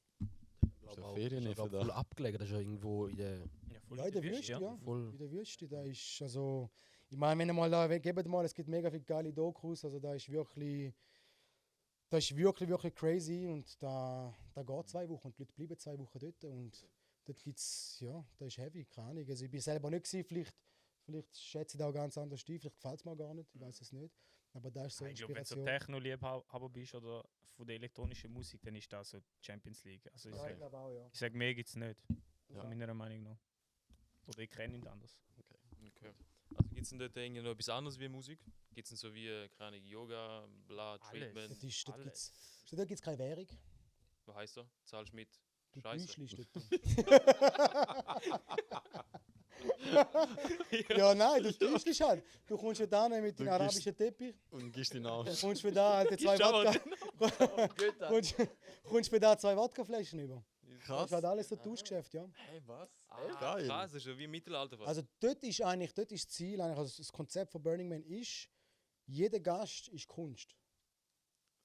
Ist ja Auch- Ferien ist nicht glaub, für voll da. abgelegen, das ist ja irgendwo in der... voll Ja, in der Wüste, ja. Voll. In der Wüste, da ist also, ich meine, wenn ihr mal da, gebt mal, es gibt mega viele geile Dokus, also da ist wirklich, wirklich crazy und da geht 2 Wochen und die Leute bleiben 2 Wochen dort und dort gibt's, ja, da ist heavy, keine Ahnung. Also ich bin selber nicht gewesen, vielleicht schätze ich da auch ganz anders ein, vielleicht gefällt es mir gar nicht, ich weiß es nicht. Aber da ist so Ich glaube, wenn du so Inspiration. Techno-Liebhaber bist oder von der elektronischen Musik, dann ist das so die Champions League. Also Ja, ich glaube auch, ja. ich sage, mehr gibt es nicht. Ja. Von meiner Meinung nach. Oder ich kenne nichts anderes. Okay. Also gibt es denn dort irgendwie noch etwas anderes wie Musik? Gibt es denn so wie, keine Ahnung, Yoga, bla, Alles. Treatment? Dort Alles. gibt's keine Währung. Was heisst das? Zahlst du mit Du Scheiße. täuschst dort. Ja, nein, du täuschst halt. Du kommst ja da mit Du dem gibst- arabischen Teppich, Und gibst ihn an. kommst für da halt zwei Wodka, kommst für da 2 Wodkaflaschen über. Das Krass. ist halt alles so Tauschgeschäft, ja. Hey, was? Geil. Krass, das ist ja wie im Mittelalter fast. Also dort ist das Ziel, eigentlich, also das Konzept von Burning Man ist, jeder Gast ist Kunst.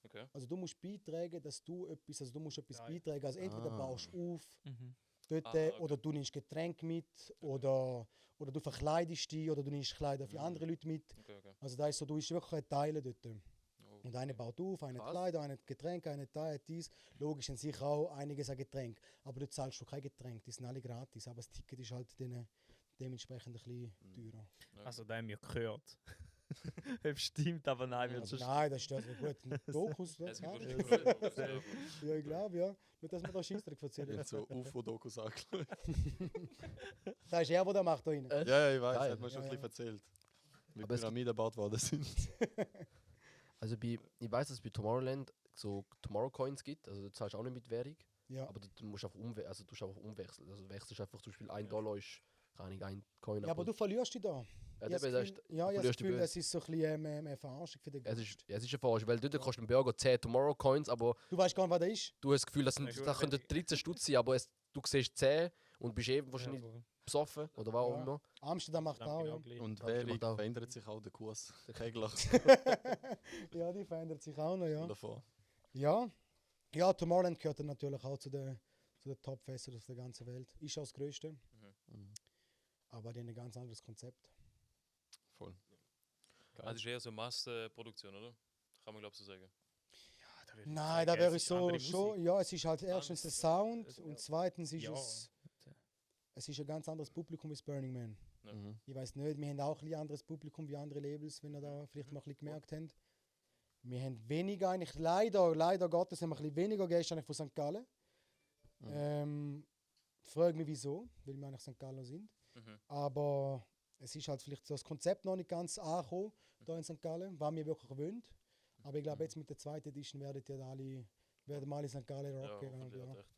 Okay. Also du musst beitragen, dass du etwas, also du musst etwas Geil. beitragen. Also entweder baust du auf, Mhm. dort, Okay. oder du nimmst Getränk mit, oder du verkleidest dich, oder du nimmst Kleider für andere Leute mit. Okay. Also da ist so, du bist wirklich ein Teil dort. Oh. Und einer baut auf, einer Krass. Kleider, einer Getränk, einer da, dies. Logisch sind sicher auch einiges an Getränk. Aber du zahlst schon kein Getränk, die sind alle gratis. Aber das Ticket ist halt dementsprechend ein bisschen teurer. Also, da haben wir gehört. Das stimmt, aber nein, wird Also, schon. nein, das ist das gut. Dokus, Es ja, gibt ja, wahrscheinlich- ja, ich glaube, ja. Nur, dass wir da Scheissdreck erzählen. Jetzt so UFO-Dokus angeschaut. Das ist er, der macht da rein. Ja, ich weiß, Geil. hat man schon Ja, ein bisschen erzählt. Wie Aber es Pyramiden gebaut worden sind. Also ich weiß, dass es bei Tomorrowland so Tomorrow Coins gibt, also du zahlst auch nicht mit Währung, Ja. aber du musst einfach also du musst einfach umwechseln. Also du wechselst einfach zum Beispiel $1 ist, keine Ahnung, ein Coin. Ja, aber du verlierst dich da. ja, Ich habe das das ist, Gefühl, ja, ich habe das verlierst dich Gefühl, böse. es ist so ein bisschen eine Verarschung für den es Gast. ist eine Verarschung, weil dort kostet ein Burger 10 Tomorrow Coins, aber Du weißt gar nicht, was das ist. du hast das Gefühl, Ja, gut, das könnten 13 Stutz sein, aber du siehst 10 und bist eben wahrscheinlich besoffen oder was auch Ja. immer. Amsterdam macht auch, ja. Und Ja, Währung stimmt auch. verändert sich auch der Kurs täglich Ja, die verändert sich auch noch, ja. davon. Ja, ja, Tomorrowland gehört dann natürlich auch zu den Top-Festivals auf der ganzen Welt. Ist auch das Größte, Mhm. aber die haben ein ganz anderes Konzept. Voll. Also es ist eher so Massenproduktion, oder? Kann man glaube ich so sagen. Nein, da wäre ich so schon. Ja, es ist halt erstens der Sound und zweitens ist Ja. es ist ein ganz anderes Publikum als Burning Man. Ja. Mhm. Ich weiß nicht, wir haben auch ein bisschen anderes Publikum wie andere Labels, wenn ihr da vielleicht mal ein bisschen gemerkt habt. Wir haben weniger eigentlich, leider Gottes, haben wir ein bisschen weniger Gäste eigentlich von St. Gallen. Frage mich wieso, weil wir eigentlich St. Gallen sind. Mhm. Aber es ist halt vielleicht so das Konzept noch nicht ganz angekommen da in St. Gallen, was wir wirklich gewöhnt. Aber ich glaube, jetzt mit der zweiten Edition werden mal in St. Gallen Ja, rocken. hoffentlich Ja. hat echt.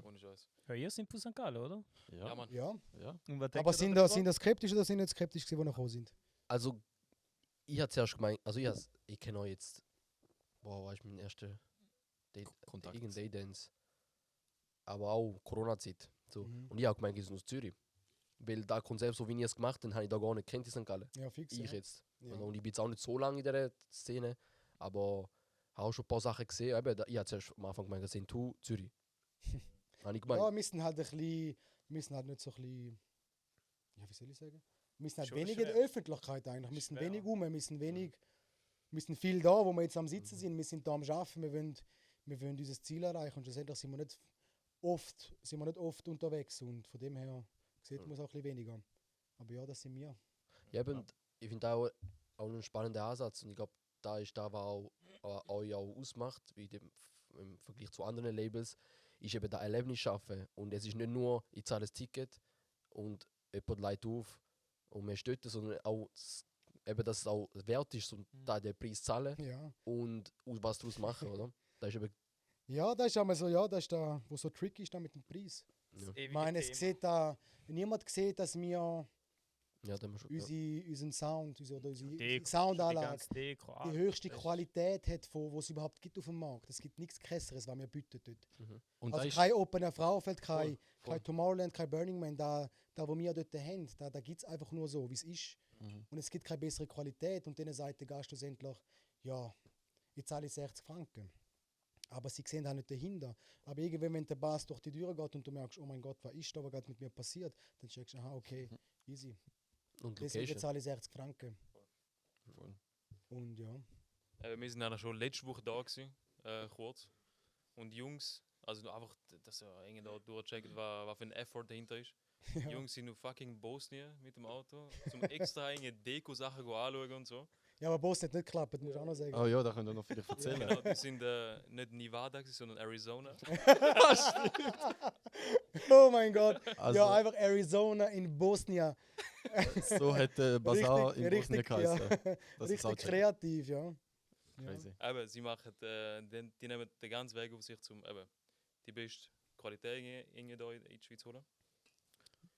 Ohne Scheiß. Ja, ihr seid von St. Gallen, oder? Ja, Mann. Ja. Ja. Und was Aber denkt ihr sind das skeptisch oder sind nicht skeptisch gewesen, die noch gekommen sind? Also ich hatte zuerst gemeint, also ich kenne auch jetzt, war ich mein erster Kontakt. irgendein Dance. Aber auch Corona-Zeit. So. Mhm. Und ich habe gemeint, es ist aus Zürich. Weil da Konzept, so wie ich es gemacht habe, habe ich da gar nicht kennt in St. Gallen. Ja, fix. Ich Ja. jetzt. Ja. Und ich bin jetzt auch nicht so lange in dieser Szene, aber habe auch schon ein paar Sachen gesehen. Eben, ich habe zuerst am Anfang gemeint, das sind Zürich. Habe ich gemeint. Ja, wir sind halt ein bisschen, wir sind halt nicht so ein bisschen, ja, wie soll ich sagen? Wir sind halt Schon wenig in der schwer. Öffentlichkeit eigentlich. Wir sind Schwer. wenig wir sind wenig, wir sind viel da, wo wir jetzt am Sitzen sind. Wir sind da am Arbeiten, wir wollen unser Ziel erreichen und schlussendlich sind wir nicht oft unterwegs und von dem her sieht man es auch ein bisschen weniger. Aber ja, das sind wir. Ja, eben, ich finde auch einen spannenden Ansatz und ich glaube, da ist da, was euch auch ausmacht, wie im Vergleich zu anderen Labels, ist eben das Erlebnis schaffen. Und es ist nicht nur, ich zahle das Ticket und jemand leitet auf und man steht, sondern auch, eben, dass es auch wert ist, und da den Preis zahlen Ja. und was daraus machen, oder? Das ist eben, Ja, das ist einmal so, ja, das ist da, wo so tricky ist da mit dem Preis. ja, Ich meine, es sieht da, niemand sieht, dass wir ja, da haben wir schon, ja. unseren Sound, unsere Deko, Soundanlage, die ganze Deko, die alles. höchste Das ist- Qualität hat, was es überhaupt gibt auf dem Markt. Es gibt nichts Krasseres, was wir bieten dort. Und Also da ist kein Open Air Frauenfeld, Voll. kein Tomorrowland, kein Burning Man, da wo wir dort haben, da gibt es einfach nur so, wie es ist. Mhm. Und es gibt keine bessere Qualität und dann sagt der Gast schlussendlich, ja, ich zahle 60 Franken. Aber sie sehen da nicht dahinter. Aber irgendwann, wenn der Bass durch die Tür geht und du merkst, oh mein Gott, was ist da, was gerade mit mir passiert, dann checkst du, aha, okay, easy. Und Deswegen Location. zahle ich 60 Franken. voll. Und ja. Wir sind ja schon letzte Woche da gewesen, kurz. Und die Jungs, also einfach, dass ihr irgendwie da durchcheckt, was für ein Effort dahinter ist. Die Jungs sind nur fucking Bosnien mit dem Auto, zum extra irgendwie Deko-Sachen anschauen und so. Ja, aber Boss hat nicht geklappt, muss ich auch noch sagen. Oh ja, da könnt ihr noch vielleicht erzählen. Genau, die sind nicht Nevada, gewesen, sondern Arizona. Oh mein Gott. Also, Ja, einfach Arizona in Bosnien. so hat der Basar in Bosnien richtig, ja. geheißen. Das ist auch Richtig kreativ, ja. Ja. crazy. Aber sie machen, die nehmen den ganzen Weg auf sich zum, eben, die beste Qualität irgendwie da in die Schweiz holen.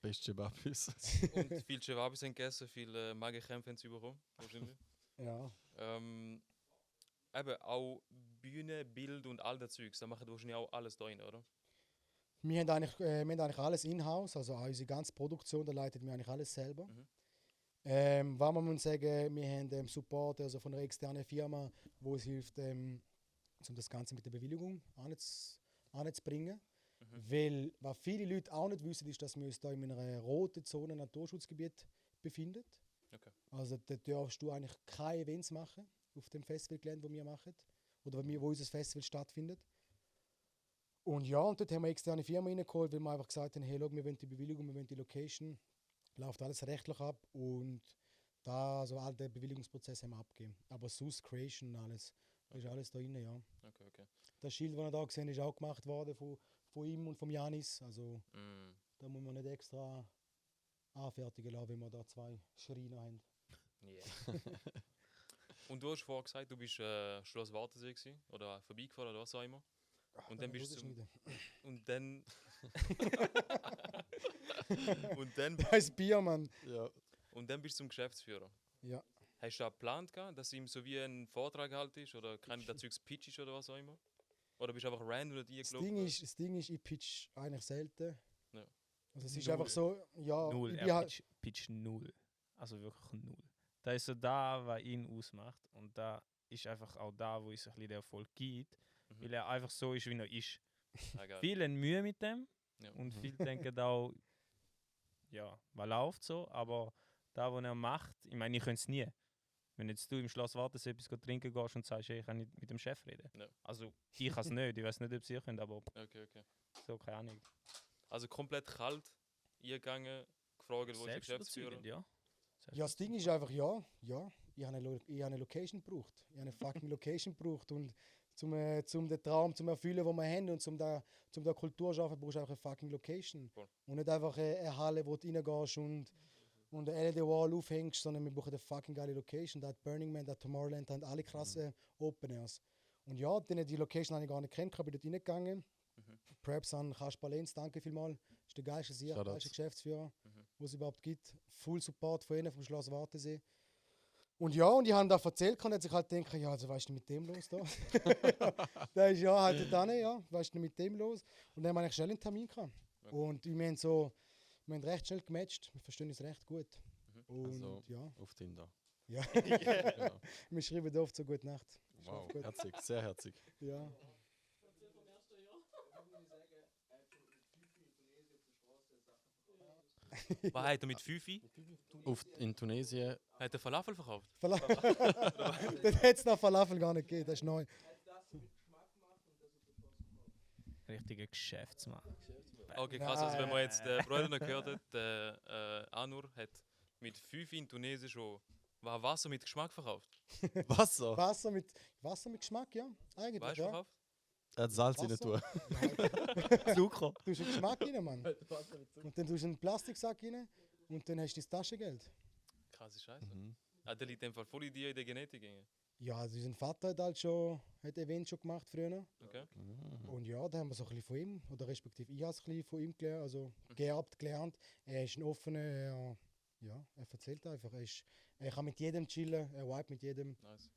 Beste Babys. Und viel Cevapis haben gegessen, viel Magenkrämpfe haben sie bekommen, wahrscheinlich. Ja. Eben auch Bühne, Bild und all das Zeugs, da machen wahrscheinlich auch alles da rein, oder? Wir haben eigentlich alles in-house, also auch unsere ganze Produktion, da leitet wir eigentlich alles selber. Was man muss sagen, wir haben Support also von einer externen Firma, wo uns hilft, um das Ganze mit der Bewilligung anzubringen. Weil, was viele Leute auch nicht wissen, ist, dass wir uns da in einer roten Zone Naturschutzgebiet befinden. Okay. Also da darfst du eigentlich keine Events machen auf dem Festivalgelände, wo wir machen. Oder wo unser Festival stattfindet. Und ja, und dort haben wir eine externe Firma reingeholt, weil wir einfach gesagt haben, hey, schau, wir wollen die Bewilligung, wir wollen die Location. Läuft alles rechtlich ab und da, also all den Bewilligungsprozess haben wir abgegeben. Aber sonst Creation und alles, das ist alles da drin, ja. Okay. Das Schild, das ihr da gesehen ist auch gemacht worden von ihm und vom Janis. Also da muss man nicht extra anfertigen lassen, wenn wir da 2 Schreiner haben. Yeah. Und du hast vorher gesagt, du bist Schloss Wartensee gewesen, oder vorbeigefahren oder was auch immer. Und dann bist du und dann und dann Da ist Bier, Mann. Ja. und dann bist du zum Geschäftsführer. Ja. Hast du da einen Plan gehabt, dass ihm so wie ein Vortrag haltest oder kann dazu pitchst oder was auch immer? Oder bist du einfach random und Das Ding ist, ich pitch eigentlich selten. Ja. Also es ist Null. einfach so, ja, Null, ich bin er halt, pitcht null. Also wirklich null. Da ist so da, was ihn ausmacht. Und da ist einfach auch da, wo es ein bisschen der Erfolg gibt. Weil er einfach so ist, wie er ist. geil. Viele haben Mühe mit dem. Ja. Und viele denken auch, ja, was läuft so. Aber da, was er macht, ich meine, ich könnte es nie. Wenn jetzt du im Schloss Wartensee etwas trinken gehst und sagst, hey, ich kann nicht mit dem Chef reden. Ja. Also ich kann es nicht. Ich weiß nicht, ob sie können, aber Okay. so, keine Ahnung. Also komplett kalt eingegangen, gefragt, wo ist der Geschäftsführer? Selbstüberzeugend, ja. ja, das Ding ist einfach, ja, ich habe eine Location gebraucht. Ich habe eine fucking Location gebraucht und zum den Traum zu erfüllen, den wir haben und zum da Kultur zu schaffen, brauchst du einfach eine fucking Location. Voll. Und nicht einfach eine Halle, wo du reingehst und eine LED-Wall aufhängst, sondern wir brauchen eine fucking geile Location. Da hat Burning Man, da hat Tomorrowland, da haben alle krasse Open Airs. Und ja, die Location habe ich gar nicht kennt, ich bin dort reingegangen. Preps an Kasper Lenz, danke vielmals. Ist der geilste Sieg, der geilste Geschäftsführer, was es überhaupt gibt. Full Support von ihnen vom Schloss Wartensee. Und ja, und ich habe da erzählt und hat sich halt gedacht, ja, also was ist denn mit dem los da? Da ist ja halt dann, ja, was ist denn mit dem los? Und dann habe ich schnell einen Termin gehabt. Okay. Und wir haben recht schnell gematcht, wir verstehen uns recht gut. Und Also, ja, auf Tinder. ja. Genau. Wir schreiben oft so gute Nacht. Wow, gut. herzig, sehr herzig. Ja. Was hat er mit 5? In Tunesien, Hat er Falafel verkauft? Das hätte es nach Falafel gar nicht gegeben, das ist neu. Richtiger Geschäftsmann. Okay, krass. Also wenn man jetzt den Bruder noch gehört hat, der Anur hat mit 5 in Tunesien schon Wasser mit Geschmack verkauft. Wasser. Wasser mit Geschmack, ja. Eigentlich, Weißt du, ja. verkauft? Er hat Salz in der Wasser? Tour. Zucker. Du hast einen Geschmack rein, Mann. Und dann tust du einen Plastiksack rein und dann hast du das Taschengeld. Krasse Scheiße. Der liegt in dem Fall voll in dir in der Genetik. Irgendwie. Ja, also unser Vater hat Events schon gemacht früher. Okay. Und ja, da haben wir so ein bisschen von ihm, oder respektive ich habe es ein bisschen von ihm gelernt, also gelernt. Er ist ein offener, er erzählt einfach. Er kann mit jedem chillen, er vibe mit jedem. Nice.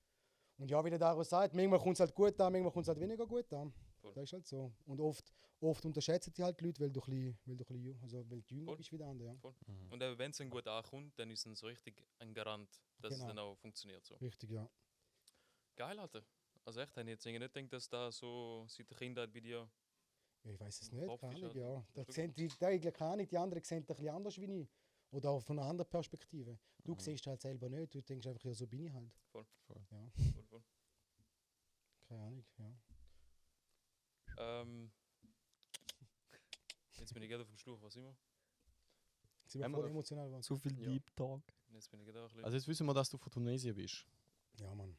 Und ja, wie der Daro sagt, manchmal kommt es halt gut an, manchmal kommt es halt weniger gut an. Voll. Das ist halt so. Und oft unterschätzen die halt die Leute, weil du weil du jünger Voll. bist wie der andere. Ja. Voll. Und wenn es dann gut ankommt, dann ist es so richtig ein Garant, dass Genau. es dann auch funktioniert. So. Richtig, ja. Geil, Alter. Also echt, habe ich jetzt irgendwie nicht gedacht, dass da so seit der Kindheit bei dir... Ja, ich weiß es nicht, Kopf keine ist Ahnung, halt- ja. Da ist sehen keine Ahnung, die anderen sehen es ein bisschen anders wie ich. Oder auch von einer anderen Perspektive. Du siehst halt selber nicht, du denkst einfach, ja, so bin ich halt. Voll. Ja, Voll. keine Ahnung, ja. Jetzt bin ich gerade auf dem Schlauch, was immer. Sind wir Haben wir voll doch- emotional geworden. Zu viel Ja. Deep Talk. Jetzt bin ich gerade auch ein bisschen... Also jetzt wissen wir, dass du von Tunesien bist. Ja, Mann.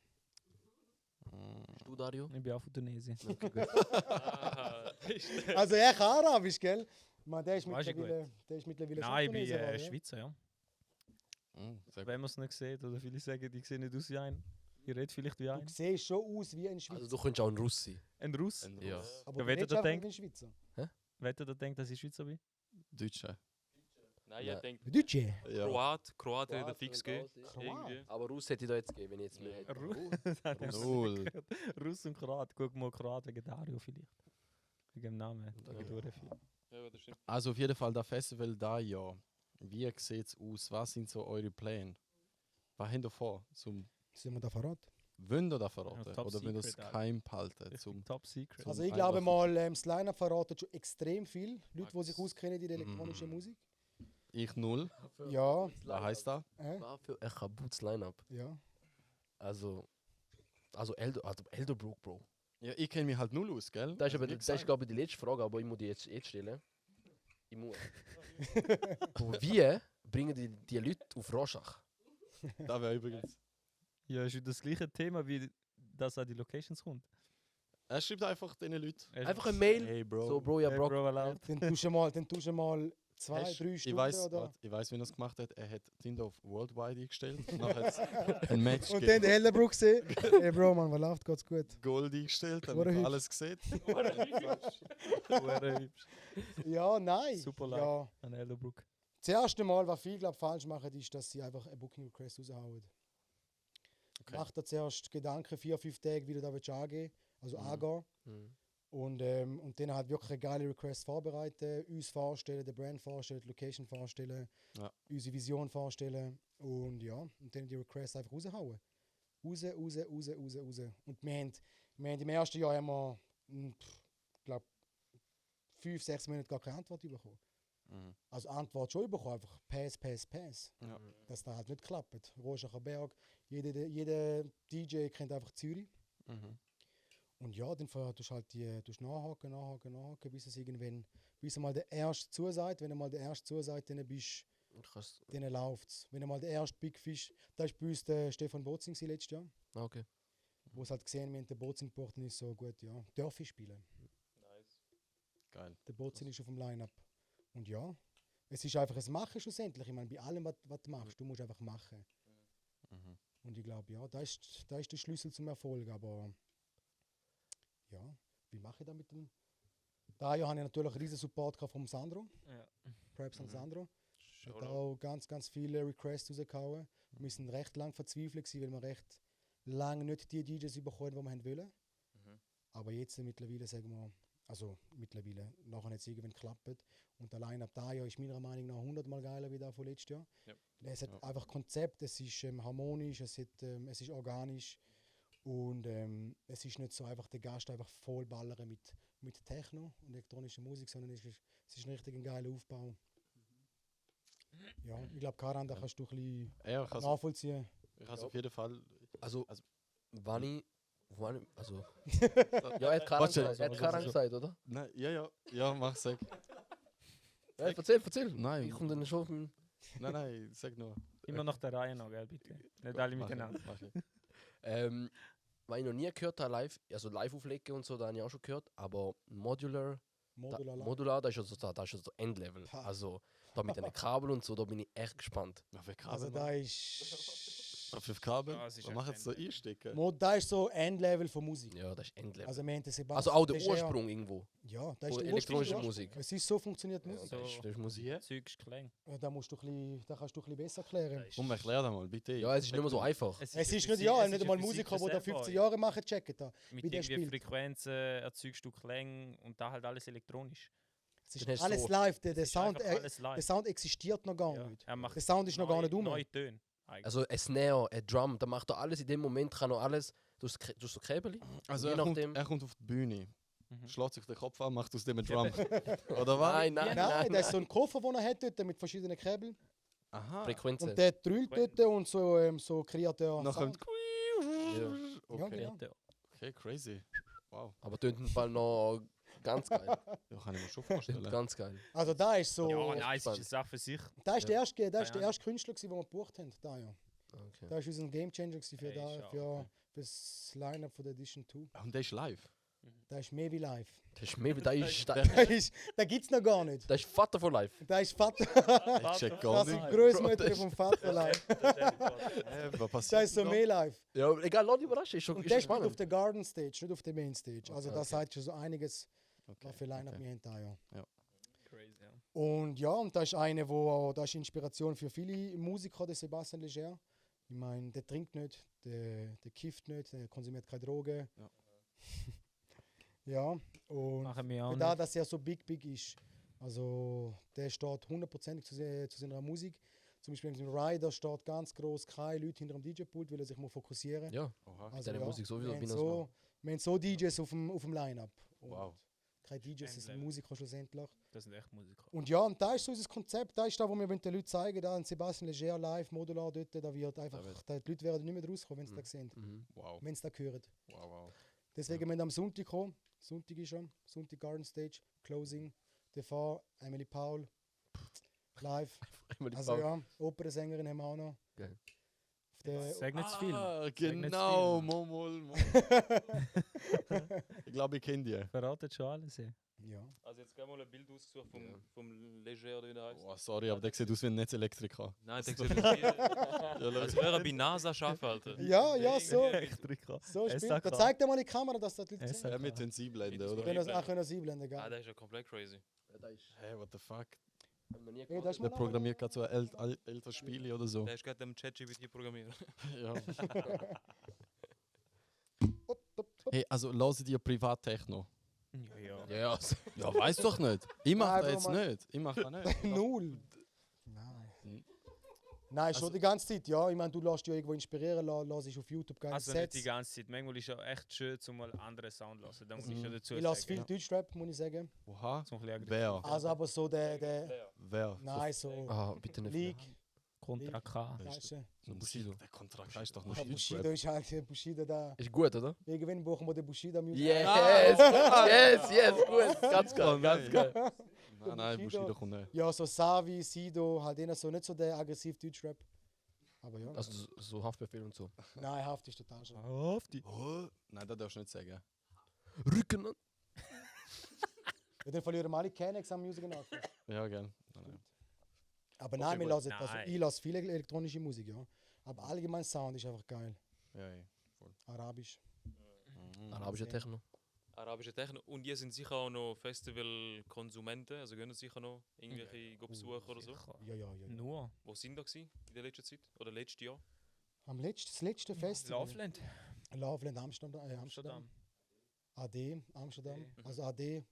Du, Dario? Ich bin auch von Tunesien. Okay, gut. Also er kann Arabisch, gell? Man, der ist Weißt du mittlerweile Nein, ich bin Tunesier geworden, ja. Schweizer, ja. Sehr gut. Wenn man es nicht sieht, oder viele sagen, ich sehe nicht aus wie ein. Ich rede vielleicht wie Du ein. siehst schon aus wie ein Schweizer. Also du könntest auch ein Russ sein. Ein Russ. Ein Ja. Russ. Aber Ja, du wenn du redest da einfach denkst- wie ein Schweizer. Hä? Wette, der denkt, dass ich Schweizer bin? Deutsche. Nein, Ja. ich denke, Deutsche. Ja. Kroat hätte fix gegeben. Kroat. Irgendwie. Aber Russ hätte ich da jetzt gegeben, wenn ich jetzt mehr hätte. Das hat er Null. gehört. Russ und Kroat. Guck mal, Kroat wegen Dario vielleicht. Wegen dem Namen. Da geht Ja. viel. Ja, das stimmt. Also auf jeden Fall das Festival da ja. Wie sieht es aus? Was sind so eure Pläne? Was habt ihr vor? Sind wir da verraten? Wollt ihr das verraten? Ja, top Oder wollt ihr es secret, Alter. geheim behalten? Zum Top Secret. Also Zum ich glaube einfach- mal, das Line-Up verraten schon extrem viel Leute, die sich auskennen in der elektronischen Mm. Musik. ich null. Ja, Was heisst das? War für ein kaputtes Line-Up. ja. Also Elderbrook, Bro. Ja, ich kenne mich halt null aus, gell? Das ist, Also, aber, wie das ist gesagt. glaube ich, die letzte Frage, aber ich muss die jetzt stellen. Ich muss. Bro, wie bringen die Leute auf Rorschach? Da wäre übrigens. Ja, ist das gleiche Thema, wie das an die Locations kommt. Er schreibt einfach den Leuten. Einfach ein Mail. Hey Bro. So, Bro, ja, Hey, Bro. Bro, erlaubt. Dann tust du mal 2, 3 Ich Stunden weiß, oder? ich weiß, wie er es gemacht hat. Er hat Tinder auf Worldwide eingestellt. Nachher hat es ein Match Und dann gegeben. der Elderbrook gesehen. Hey Bro, man, was läuft? Geht's gut? Gold eingestellt, Hure damit er hübsch. alles sieht. Hure hübsch. Ja, nein. Super like. Ja. An Elderbrook. Das erste Mal, was viele glaub, falsch machen, ist, dass sie einfach ein Booking Request raushauen. Okay. Mach dir zuerst Gedanken 4-5 Tage, wie du da willst angehen, also Mhm. angehen. Mhm. Und dann halt wirklich eine geile Request vorbereiten, uns vorstellen, den Brand vorstellen, die Location vorstellen, Ja. unsere Vision vorstellen und ja, und dann die Request einfach raushauen. Raus. Und wir haben im ersten Jahr haben wir, glaube 5-6 Monate gar keine Antwort bekommen. Mhm. Also Antwort schon bekommen, einfach Pass. Ja. Dass das halt nicht klappt. Roschacher Berg, jeder DJ kennt einfach Zürich. Mhm. Und ja, dann tust du halt tust nachhaken, bis er mal der Erste zusagt. Wenn er mal der Erste zusagt, dann dann läuft es. Wenn er mal der erste Big Fish, da ist bei uns der Stefan Bozing letztes Jahr, Okay. wo es halt gesehen, wir haben den Bozing gebracht und ist so gut, ja, darf ich spielen. Geil. Der Bozing ist auf dem Line-Up. Und ja, es ist einfach ein Machen schlussendlich. Ich meine, bei allem, was du machst, du musst einfach machen. Mhm. Und ich glaube, ja, da ist der Schlüssel zum Erfolg. Aber ja, wie mache ich das mit dem? Da habe ich natürlich einen riesen Support gehabt vom Sandro, Ja. Preps und Mhm. Sandro. Hat Shoutout. auch ganz viele Requests rausgehauen. Wir sind recht lang verzweifelt gewesen, weil wir recht lange nicht die DJs bekommen, die wir haben wollen. Mhm. Aber jetzt mittlerweile sagen wir, nachher jetzt irgendwann klappt. Und allein ab da Jahr ist meiner Meinung nach 100-mal geiler wie das von letztes Jahr. Ja. Es hat Ja. einfach Konzept, es ist harmonisch, es ist organisch und es ist nicht so einfach der Gast einfach vollballern mit Techno und elektronischer Musik, sondern es ist ein richtig geiler Aufbau. Ja, ich glaube, Karan, da kannst du ein bisschen Ja, ich has nachvollziehen. auf jeden Fall. Also, Also- also. Ja, er hat Karan Warte, gesagt, er hat Karan gesagt, oder? Nein, ja, mach sag. Ja, erzähl. Nein. Ich komme dann schon auf den... Nein, sag nur. Immer nach der Reihe noch, gell, bitte. Nicht alle Mach ich, miteinander. mach ich. Was ich noch nie gehört habe, live auflegen und so, da habe ich auch schon gehört, aber Modular, das ist also so Endlevel. Ha. Also da mit den Kabel und so, da bin ich echt gespannt. Auf welche Also Kabel? da ist Auf welche Kabel? Ja, es ist Was machen echt so einstecken? Da ist so Endlevel von Musik. Ja, das ist Endlevel. Also wir haben den Sebastian, Also auch der das ist eher- Ursprung irgendwo. Ja, da ist Von der elektronischer Ursprung. Musik. Es ist so funktioniert Ja, Musik. das ist Musik. Zeugs Klang. Ja, da kannst du ein bisschen besser erklären. Komm, erklär das mal, bitte. Ja, es ist nicht mehr so einfach. Es ist nicht, nicht einmal Musiker, die da 15 Jahre machen, checken da. Mit wie der irgendwie spielt. Frequenzen erzeugst du Klänge und da halt alles elektronisch. Es ist Dann hast du alles so- live, der Es ist Sound, einfach alles live. der Sound existiert noch gar Ja, nicht. er macht Der Sound ist noch gar nicht um. neue Töne. eigentlich. Also ein Snare, ein Drum, da macht er alles in dem Moment, kann er alles durch so Käbel. Also je nachdem- er kommt auf die Bühne, Mhm. schlägt sich den Kopf an, macht aus dem einen Drum. Oder was? Nein, Nein, das ist so ein Koffer, den er hat dort mit verschiedenen Käbeln. Aha. Frequenzen. Und der drüllt dort und so kreiert er Noch Sound. kommt. Ja, Okay. genau. Ja. Okay, crazy. Wow. Aber tönt im Fall noch ganz geil. Ja, kann ich mir schon vorstellen. ganz geil. Also da ist so... Ja, nein, es ist spannend. eine Sache für sich. Da ist der erste, Keine Ahnung. Künstler, den wir gebucht haben. Da, ja. Okay. Da ist unser Gamechanger gewesen für, Hey, da, schau, für, okay. für das Line-Up von der Edition 2. Und der ist live. Da ist mehr wie live. Das ist mehr, Da gibt es noch gar nicht. das ist Vater von Life. Da ist Vater. Ich check gar Das sind nicht. die Großmutter vom Vater live. Was passiert? Da ist so noch? mehr live. Ja, egal, lass dich überraschen, ist schon Und ist der schon spielt auf spannend. der Garden Stage, nicht auf der Main Stage. Also da Okay. sagt schon so einiges Was für Line-Up okay. wir haben da, ja. Crazy, ja. Und ja, und da ist eine, da ist Inspiration für viele Musiker, der Sebastian Leger. Ich meine, der trinkt nicht, der kifft nicht, der konsumiert keine Drogen. Ja. Ja, und Machen wir auch für da, nicht. dass er so big ist. Also, der steht 100% zu seiner Musik. Zum Beispiel im Rider steht ganz groß keine Leute hinter dem DJ-Pult, weil er sich mal fokussieren. Ja, Oha. Also, seine Musik sowieso, wir wie haben er es so, wir haben so DJs auf dem Line-Up. Und Wow. keine DJs, das sind Endlevel. Musiker schlussendlich. Das sind echt Musiker. Und ja, und da ist so unser Konzept, da ist da, wo wir den Leuten zeigen, da ein Sebastian Leger live, modular dort, da wird einfach, die Leute werden nicht mehr rauskommen, wenn sie das sehen, Mhm. Wow. wenn sie das hören. Wow, wow. Deswegen müssen wir am Sonntag kommen. Sonntag ist schon, Sonntag Garden Stage, Closing, TV, Emily Paul, live. Immer die Also Pause. ja, Opernsängerin haben wir auch noch. Geil. Auf der, Sag nicht zu viel. Ah, nicht zu genau, viel, Momol. Ich glaube, ich kenne die. Verratet schon alles. Ja. ja. Also jetzt gerne mal ein Bild ausgesucht Ja. vom Leger, wie der heißt. Oh, sorry, aber der sieht aus wie ein Netzelektriker. Nein, der sieht aus wie... Als wäre er bei NASA arbeiten, Alter. Ja, ja, so. Elektriker. So spielt. SAK. Da zeigt er mal in die Kamera, dass das die Leute SAK. sehen. Ja, mit den Sieblenden, Mit oder? den Können auch sie einblenden, Ah, gell? der ist ja komplett crazy. Ja, da ist. Hey, what the fuck? Hab ich noch nie Ja, gehört. das ist Der mal programmiert gerade so ein älteres Spiel oder so. Der ist gerade am ChatGPT programmiert. Ja. Upp, upp, upp. Hey, also lassen dir Privattechno? Ja, ja. Ja, ja. Ja, weiß doch nicht. Ich mach Nein, das jetzt Bro, Mann. nicht. Ich mach das nicht. Null. Nein. Hm. Nein, schon Also- die ganze Zeit, ja. Ich meine, du lässt dich irgendwo inspirieren, lässt dich auf YouTube geile Also nicht Sets. die ganze Zeit. Manchmal ist es echt schön, zum mal andere Sound zu hören. Da muss ich schon dazu Ich lasse sagen. viel Deutschrap, muss ich sagen. Oha. So ein bisschen Wer? Also aber so der Wer? nein, so Ah, bitte nicht. League, Contra K. weißt du. So Bushido. Der Kontrakt ist doch nicht Ja, Bushido Deutschrap. ist halt Bushido da. Ist gut, oder? Irgendwann brauchen wir den Bushido Music. Yes! Yes, yes, gut. Ganz geil, ganz geil. Nein, nein, Bushido kommt nicht. Ja, so Savi, Sido, halt eher so nicht so der aggressiv Deutschrap. Aber ja. Also so Haftbefehl und so. Nein, Haft ist total schon. Oh, nein, das darfst du nicht sagen. Rücken an. Ja, dann verlieren wir alle Kennex am Music nach. Ja, gern. Nein, nein. Aber nein, wir gut. lassen, also Nein. ich lasse viel elektronische Musik, ja. Aber allgemein Sound ist einfach geil. Ja, ja. Arabisch. Mhm. Arabische Techno. Arabische Techno. Und ihr sind sicher auch noch Festivalkonsumenten, also gehen sicher noch irgendwelche besuchen oder so. Sicher. Ja, ja, ja. ja. Nur. Wo sind da gewesen in der letzten Zeit? Oder letztes Jahr? Das letzte Festival. Loveland. Loveland Amsterdam. AD Amsterdam. AD. Also AD.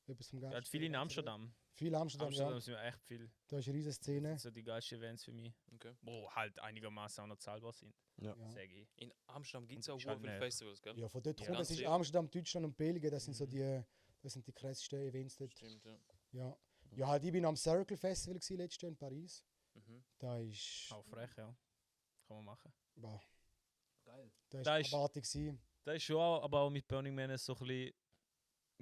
Etwas vom Ja, Geist. viel in Amsterdam. Viel Amsterdam, Amsterdam ja. sind wir echt viel. Da ist eine riesige Szene. Das sind so die geilsten Events für mich. Okay. Wo halt einigermaßen auch noch zahlbar sind. Ja. Ja. Sag ich. In Amsterdam gibt es Und auch ist halt viele näher. Festivals, gell? Ja, von dort Ja. rum, das Ganz ist sicher. Amsterdam, Deutschland und Belgien, das sind so das sind die krassesten Events dort. Stimmt, ja. Ja. Ja, halt, ich bin am Circle Festival gewesen, letztes Jahr in Paris. Mhm. Da ist. Auch frech, ja. Kann man machen. Boah, Geil. da ist Da ist- abartig gewesen. Das ist schon auch, aber auch mit Burning Man so ein bisschen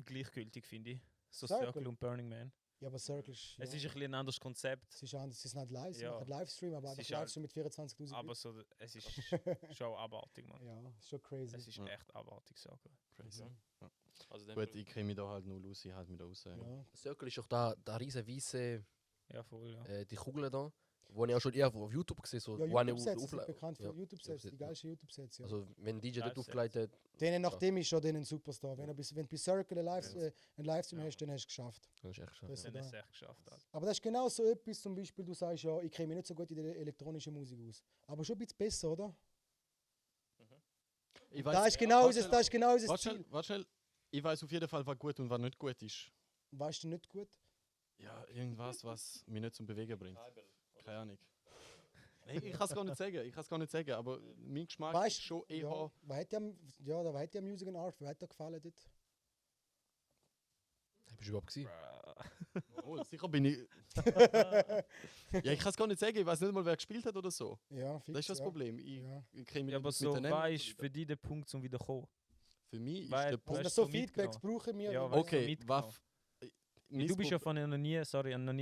gleichgültig, finde ich. So Circle? Circle und Burning Man. Ja, aber Circle ist. Ja, Es ist ein bisschen ein anderes Konzept. es ist anders, es ist nicht live, Ja. es ist Livestream, aber Es einfach ist halt- Livestream mit 24.000 Aber Leuten. so, es ist schon abartig, man. Ja, ist schon crazy. Es ist Ja. echt abartig, sagen. Crazy. Okay. Also dem Gut, ich kenne mich da halt nur aus, ich halt mich da raus. Ja. Circle ist auch da riesen weiße, Ja, voll, ja. die Kugeln da. Wo ich auch schon eher auf YouTube gesehen so, Ja, wo eine YouTube-Sets sind aufle- bekannt für ja, YouTube-Sets, die ja. geilsten YouTube-Sets, ja. Also wenn DJ dort Geil, aufgeleitet, Denen nach ja. dem ist schon denen ein Superstar. Wenn du bei Circle einen Livestream Ja. hast, dann hast du es geschafft. dann ist echt schon. Das- Dann da. ist es echt geschafft. Also. Aber das ist genau so etwas, zum Beispiel, du sagst ja, ich kenne mich nicht so gut in der elektronischen Musik aus. Aber schon ein bisschen besser, oder? Ich Das ist genau unser Warte Ziel. schnell, warte schnell. Ich weiß auf jeden Fall, was gut und was nicht gut ist. Weißt du nicht gut? Ja, irgendwas, was mich nicht zum Bewegen bringt. Keine Ahnung. Nee, ich kann es gar nicht sagen. Ich kann es gar nicht sagen, aber mein Geschmack Weißt ist schon eher. Ja, was hat dir, ja, da hat dir Music and Art, was hat dir gefallen dort? Bist du überhaupt gewesen? Oh, sicher bin ich. Ja, ich kann es gar nicht sagen. Ich weiß nicht mal, wer gespielt hat oder so. Ja, fix, Das ist das ja. Problem. Ich Ja. kriege mich Ja, aber nicht so miteinander. weißt für dich der Punkt zum Wiederkommen. Für mich ist Weil- der Also Punkt. das du so so Feedbacks mitgenommen? brauchen wir. Ja, weil- weißt du, Okay, mitgenommen. was. Du bist ja von noch nie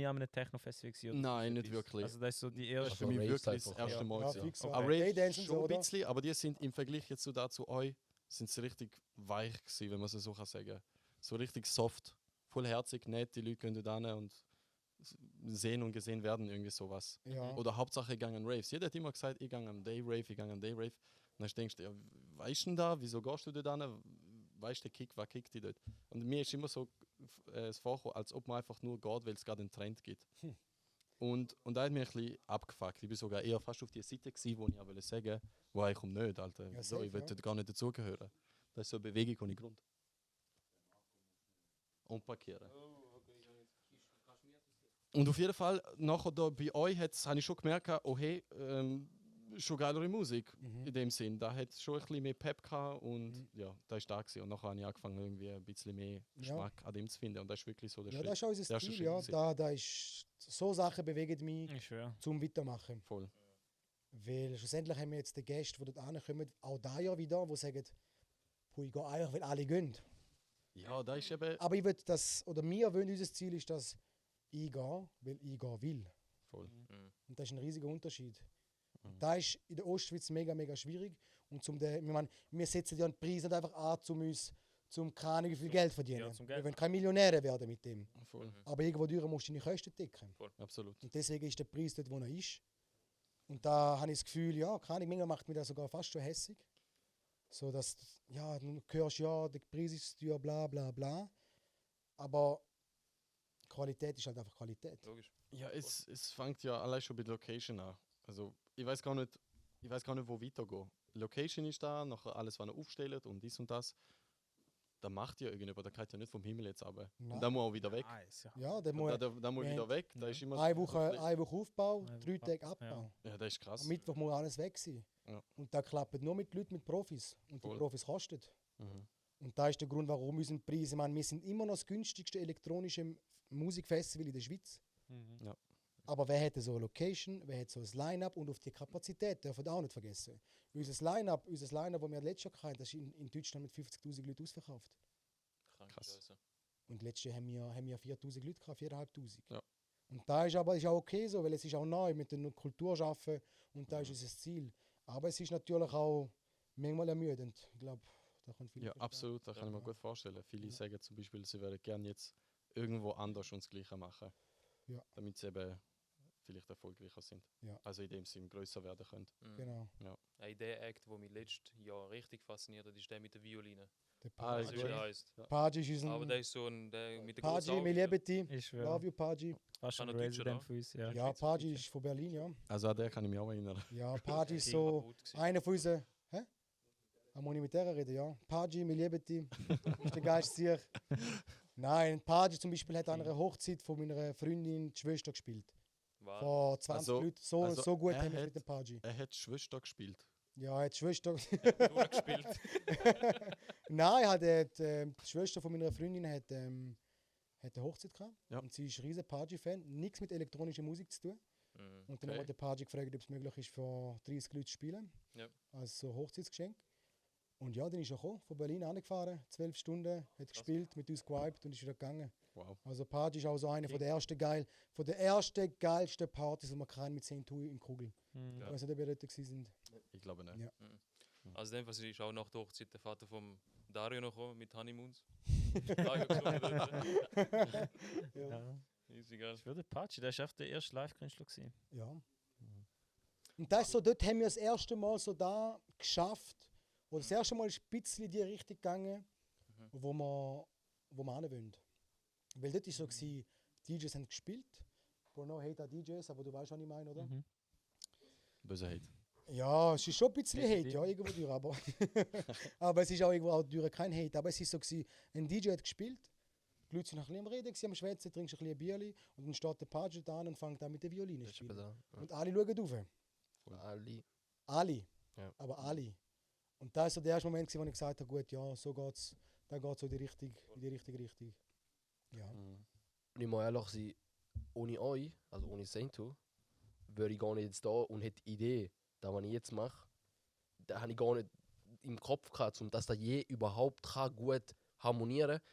an einem Techno-Festival gewesen, oder Nein, so nicht etwas. wirklich. Also das ist so die Das ist erste. für mich Raves wirklich das einfach, erste ja. Mal. ja, gewesen. fix. Okay. Aber Day Raves Dance und schon so, ein oder? bisschen, aber die sind im Vergleich jetzt so dazu euch, sind sie richtig weich gewesen, wenn man es so kann sagen. So richtig soft, vollherzig, nett, die Leute gehen da hin und sehen und gesehen werden, irgendwie sowas. Ja. Oder Hauptsache ich gehe an Raves. Jeder hat immer gesagt, ich gehe am Day Rave, ich gehe am Day Rave. Und dann denkst du, ja, weißt du denn da, wieso gehst du da hin? Weißt du den Kick, was kickt die dort? Und mir ist immer so es vorkommen, als ob man einfach nur geht, weil es gerade einen Trend gibt. Und da hat mich ein bisschen abgefuckt. Ich war sogar eher fast auf die Seite, gewesen, wo ich auch wollte sagen, wo ich komme nicht, Alter. Ja, Wieso? safe, Ich will ja. dort gar nicht dazugehören. Das ist so eine Bewegung ohne Grund. Und parkieren. Und auf jeden Fall, nachher da bei euch habe ich schon gemerkt, oh hey, schon geilere Musik Mhm. in dem Sinn. Da hat es schon ein bisschen mehr Pep gehabt und Mhm. ja, da ist da gewesen. Und nachher habe ich angefangen, irgendwie ein bisschen mehr Geschmack an dem zu finden. Und das ist wirklich so der Ja, Schritt. das ist auch unser der erste Stil, Schritt ja. gewesen. Da ist, so Sachen bewegen mich Ich schwöre. zum Weitermachen. Voll. Weil schlussendlich haben wir jetzt die Gäste, die dort ankommen, auch da ja wieder, die sagen, «Puh, ich gehe einfach, weil alle gehen. Ja, da ist eben Aber ich will das, oder wir wollen, unser Ziel ist, dass ich gehe, weil ich gehen will. voll. Und das ist ein riesiger Unterschied. Mhm. Da ist in der Ostschweiz mega, mega schwierig. Und wir setzen ja einen Preis nicht einfach an, um uns keine Ahnung, wie viel Geld verdienen. Ja, zum Geld Wir wollen keine Millionäre werden mit dem. Voll. Aber irgendwo durch musst du deine Kosten decken. Absolut. Und deswegen ist der Preis dort, wo er ist. Und da habe ich das Gefühl, ja, keine Ahnung, manchmal macht mich das sogar fast schon hässig. So dass, ja, du hörst, ja, der Preis ist teuer, bla bla bla. Aber Qualität ist halt einfach Qualität. Logisch. Ja, es fängt ja allein schon bei der Location an. Also ich weiß gar nicht, wo weitergehen. Location ist da, nachher alles, was er aufstellt und dies und das. Da macht ja irgendjemand, der geht ja nicht vom Himmel jetzt runter. Nein. Und da muss er wieder weg. Nice, ja. Ja, der Da, muss da muss wir wieder haben- weg. Da ja. ist immer eine so Woche, ein bisschen- eine Woche Aufbau, Eine 3 Woche Tage Ab- ja. Abbau. Ja, das ist krass. Am Mittwoch muss alles weg sein. Ja. Und da klappt nur mit Leuten, mit Profis. Und Voll. die Profis kosten. Mhm. Und da ist der Grund, warum unser Preis. Ich meine, wir sind immer noch das günstigste elektronische Musikfestival in der Schweiz. Mhm. Aber wer hätte so eine Location, wer hätte so ein Line-Up und auf die Kapazität, dürfen wir auch nicht vergessen. Unser Line-Up, das wir letztes Jahr hatten, das ist in Deutschland mit 50.000 Leuten ausverkauft. Kranke Krass. Scheiße. Und letztes Jahr haben wir 4.000 Leute gehabt, 4.500. Ja. Und da ist aber ist auch okay so, weil es ist auch neu mit der Kultur schaffen und da ist unser Ziel. Aber es ist natürlich auch manchmal ermüdend. Ich glaube, da kann viel Ja, absolut, das kann ich mir Ja. gut vorstellen. Viele Ja. sagen zum Beispiel, sie würden gerne jetzt irgendwo anders und das Gleiche machen. Ja. Damit sie eben vielleicht erfolgreicher sind. Ja. Also in dem sie größer werden können. Mhm. Genau. Der Act, der mich letztes Jahr richtig fasziniert hat, ist der mit der Violine. Der Ah, Weißt du, wie gut. der heißt? Paji ist Aber ein der ist so ein, der mit der Paji, großen wir lieben dich. Ich schwöre. Love you, Paji. Fast Kann schon er Deutsch, Resident oder? für uns, ja. Ja, Paji ist von Berlin, ja. Also an der kann ich mich auch erinnern. Ja, Paji ist King so kaputt gewesen. einer von unseren. Hä? Am muss ich mit der reden, ja. Paji, wir lieben dich. Ist der Geist sicher. Nein, Paji zum Beispiel hat an einer Hochzeit von meiner Freundin die Schwester gespielt. Wow. Vor 20 Also- Leuten. So, also so gut er haben wir hat- mit dem Paji. Er hat Schwester gespielt. Ja, er hat die Schwester. Nur gespielt. Nein, die Schwester von meiner Freundin hat eine Hochzeit gehabt. Ja. Und sie ist ein riesen Paji-Fan. Nichts mit elektronischer Musik zu tun. Mhm. Und dann Okay. hat der Paji gefragt, ob es möglich ist, für 30 Leute zu spielen. Ja. Als so Hochzeitsgeschenk. Und ja, dann ist er gekommen, von Berlin angefahren, 12 Stunden, hat gespielt, mit uns gewiped und ist wieder gegangen. Wow. Also Paji ist auch so eine von der ersten geilsten Partys, die man kann mit 10 Tour im Kugel. Mhm. Ich weiß nicht, ob ihr dort gewesen sind. Ich glaube nicht. Ja. Also in dem Fall ist auch nach der Hochzeit der Vater vom Dario noch gekommen, mit Honeymoons. Dario gesungen dort. Ja. Easy, geil. Ich würde Patschi, der war echt der erste Live-Künstler. gewesen. Ja. Und das ist so, dort haben wir das erste Mal so da geschafft. Oder das erste Mal ist ein bisschen in die Richtung gegangen, wo wir hin wollen. Weil dort war so, gewesen, DJs haben gespielt. No hate an DJs, aber du weißt, was ich meine, oder? Mhm. Böse Hate. Ja, es ist schon ein bisschen Hate, Definitiv. ja, irgendwo durch, aber, aber es ist auch irgendwo auch durch kein Hate. Aber es ist so, gewesen, ein DJ hat gespielt, die Leute sind noch ein bisschen am Reden, gewesen, am Schwätzen, trinkst ein bisschen Bierli und dann steht der Page da an und fängt an mit der Violine Das zu ist eben spielen. da. Ja. Und alle schauen rauf. Ali. Alle. Ja. Aber alle. Und das war so der erste Moment, wo ich gesagt habe, gut, ja, so geht's, da geht es so in die richtige Richtung. Ja. Mhm. Und ich muss ehrlich sein, ohne euch, also ohne Saintu, wäre ich gar nicht jetzt da und hätte die Idee, das, was ich jetzt mache, da habe ich gar nicht im Kopf gehabt, um dass das je überhaupt kann gut harmonieren kann.